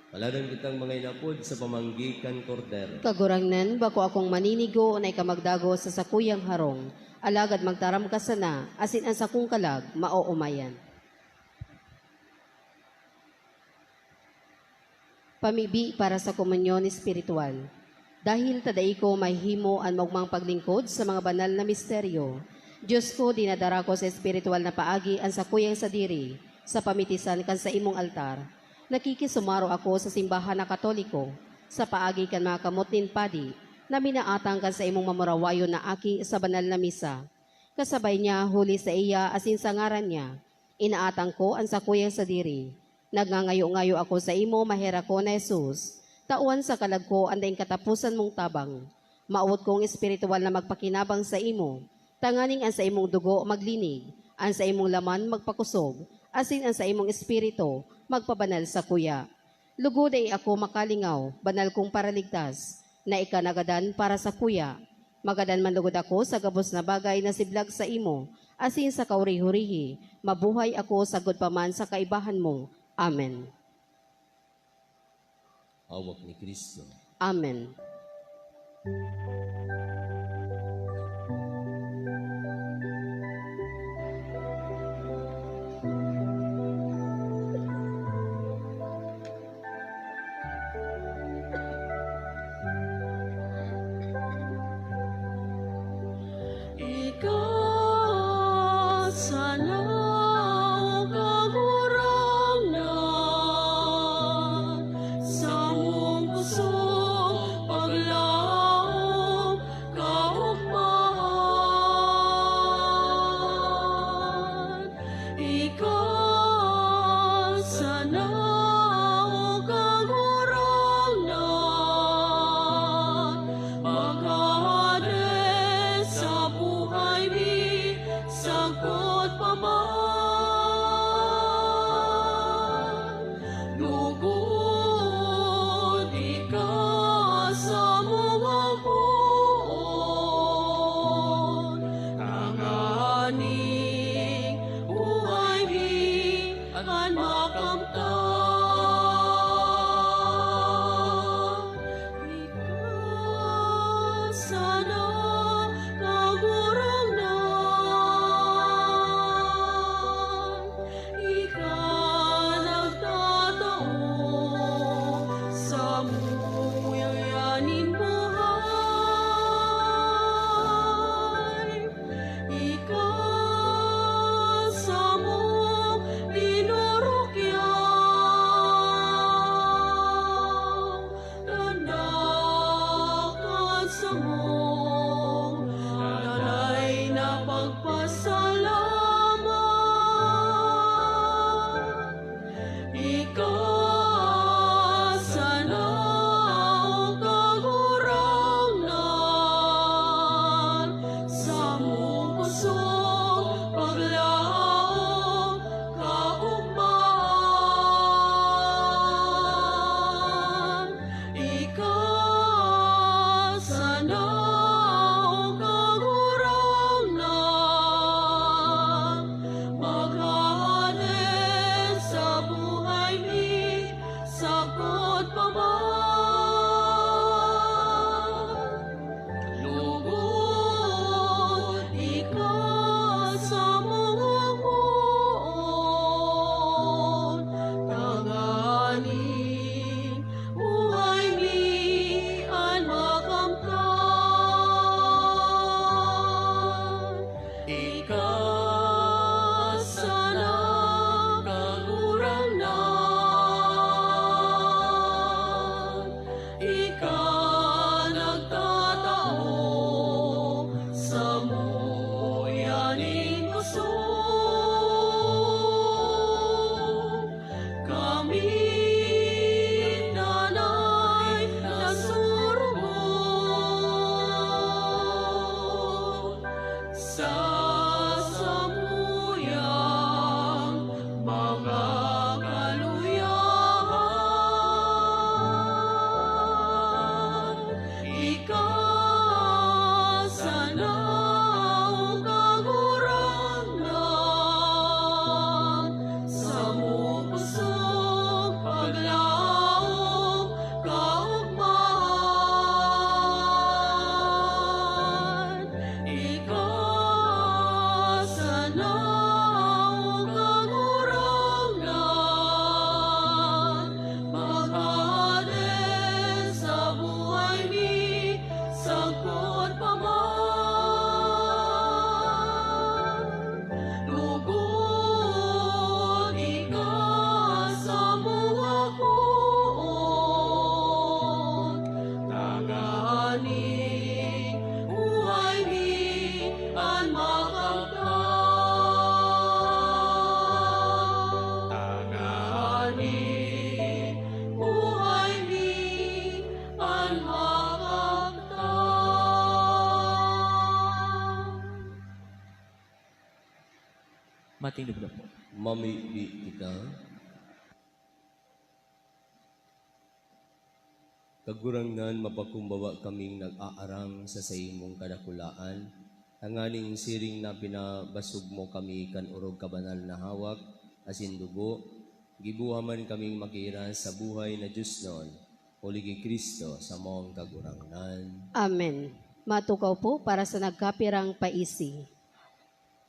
Paladan kitang mga inapod sa pamanggi kan Kordero. Kagurangnan, bako akong maninigo na ika magdagos sa sakuyang harong, alagad magtaram ka sana, asin an sakong kalag maoomayan. Pamibi para sa komunyon espiritual. Dahil ta dai ko mahihimo an maogmang paglingkod sa mga banal na misteryo, Dios ko, dinadara ko sa espiritual na paagi an sakuyang sadiri sa pamitisan kan saimong altar. Nakikisumaro ako sa simbahan na Katoliko sa paagi kan mga kamot nin padi na minaatang kan saimong mamurawayon na aki sa banal na misa. Kasabay niya, huli saiya asin sa ngaran niya, inaatang ko an sakuyang sadiri. Nagngangayo-ngayo ako saimo, maherak ko na Jesus, tawan sa kalag ko an daing kataposan mong tabang. Mawot kong espirituwal na magpakinabang saimo, tanganing an saimong dugo maglinig, an saimong laman magpakosog, asin an saimong espiritu magpabanal sakuya. Lugod dai ako makalingaw, banal kong Paraligtas, na ika nagadan para sakuya. Magadan man lugod ako sa gabos na bagay na siblag saimo, asin sa kaurihurihi, mabuhay ako sagkod pa man sa kaibahan mo. Amen. Hawak ni Cristo. Amen. Ika sana, O Kagurangnan, samong pusong paglaom. Lugod ika sa mga poon, tanganing buhay mi an makamtan. Ika sana, Kagurangnan, ika nagtatao samuya nin buhay. Ika samo dinurukyaw. Tanda kan samong danay na pagpasalamat. Ika sana, O Kagurangnan, samong pusong paglaom kaogmahan. Ika sana, O Kagurangnan, maghahade sa buhay mi sagkod pa man. Lugod ika sa mga poon, tanganing buhay mi an makamtan. Ika sana, Kagurangnan, ika nagtatao samuya nin pusong. Kami danay nasurubon sa samuyang mga kaluyahan. Ika sana, O Kagurangnan, samong pusong paglaom kaogmahan. Ika sana, O Kagurangnan, maghahade sa buhay mi sagkod pa man. Lugod ika sa mga poon, tanganing buhay mi an makamtan. Tanganing buhay mi an makamtan. Matindog na po. Mamibi tika. Kagurangnan, mapakumbawa kaming nag-aarang sa saimong kadakulaan, tanganing siring na pinabasog mo kami kan orog kabanal na hawak asin dugo, giboha man kaming makiira sa buhay na diosnon, huli ki Cristo, samong Kagurangnan. Amen. Matukaw po para sa nagkapirang paisi.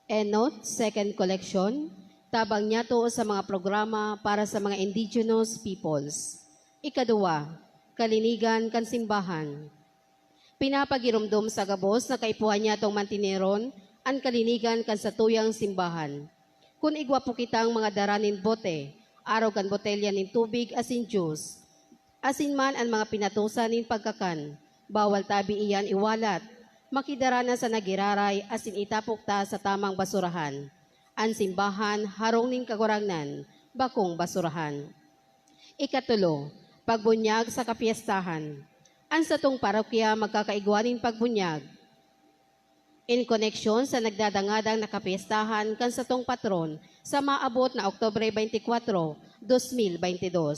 Enot, second collection, tabang niyato sa mga programa para sa mga indigenous peoples. Ikaduwa, kalinigan kan simbahan. Pinapagiromdom sa gabos na kaipuhan niyatong mantineron an kalinigan kan satuyang simbahan. Kun igwa po kitang mga dara nin bote, arog kan botelya nin tubig asin juice, asin man an mga pinatosan nin pagkakan, bawal tabi iyan iwalat. Makidara na sa nagiraray asin itapok ta sa tamang basurahan. An simbahan, harong nin Kagurangnan, bakong basurahan. Ikatulo, pagbunyag sa kapyestahan. An satong parokya magkakaigwa nin pagbunyag. In koneksyon sa nagdadangadang na kapyestahan kan satong patron sa maabot na Oktubre twenty-four, twenty twenty-two,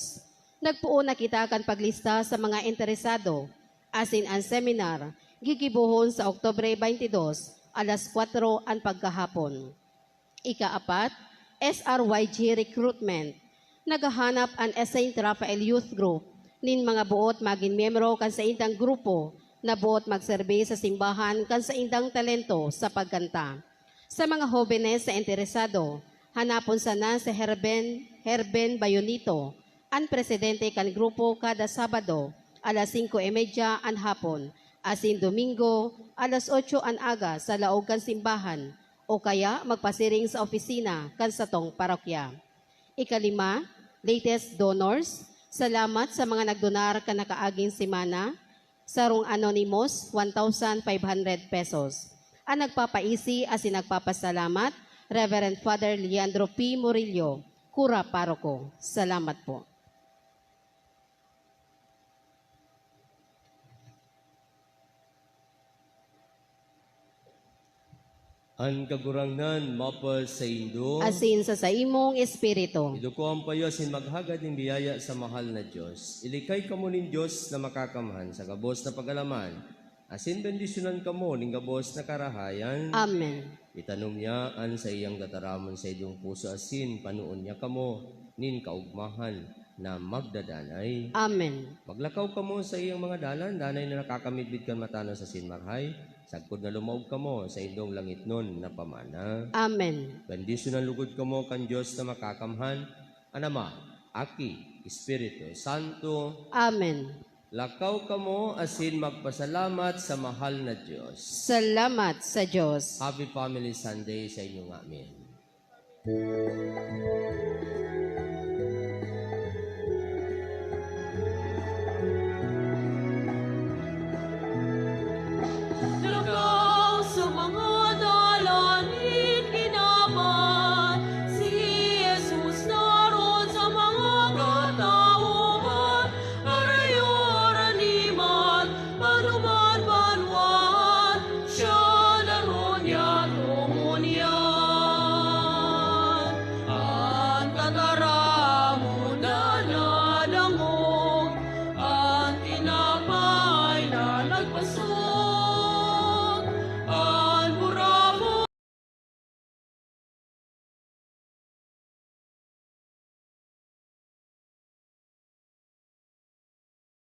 nagpoon na kita kan paglista sa mga interesado, asin an seminar gigibohon sa Oktubre twenty-two, alas kwatro an pagkahapon. Ikaapat, S R Y G Recruitment. Naghahanap an Saint Raphael Youth Group nin mga boot magin miyembro kan saindang grupo na boot magserbi sa simbahan kan saindang talento sa pagkanta. Sa mga hobenes na interesado, hanapon sana si Herben, Herben Bayonito, an presidente kan grupo, kada Sabado, alas singko y media an hapon, asin Domingo, alas otso an aga sa laog kan simbahan, o kaya magpasiring sa opisina kan satong parokya. Ikalima, latest donors. Salamat sa mga nagdonar kan nakaaging semana. Sarong anonymous, one thousand five hundred pesos. An nagpapaisi asin nagpapasalamat, Reverend Father Leandro P. Murillo, Kura Paroko. Salamat po. An Kagurangnan mapasaindo. Asin sa saimong espiritu. Iduko an payo asin maghagad nin biyaya sa mahal na Dios. Ilikay kamo nin Dios na Makakamhan sa gabos na pag-alaman, asin bendisyonan kamo nin gabos na karahayan. Amen. Itanom niya an saiyang tataramon sa indong puso asin panoon niya kamo nin kaogmahan na magdadanay. Amen. Maglakaw kamo sa iyang mga dalan, danay na nakakamidbid kan matanos asin marahay, sagkod na lumaog kamo sa indong langitnon na pamana. Amen. Bendisyonan lugod kamo kan Dios na Makakamhan, an Ama, Aki, Espiritu Santo. Amen. Lakaw kamo asin magpasalamat sa mahal na Dios. Salamat sa Dios. Happy Family Sunday sa inyo ngamin.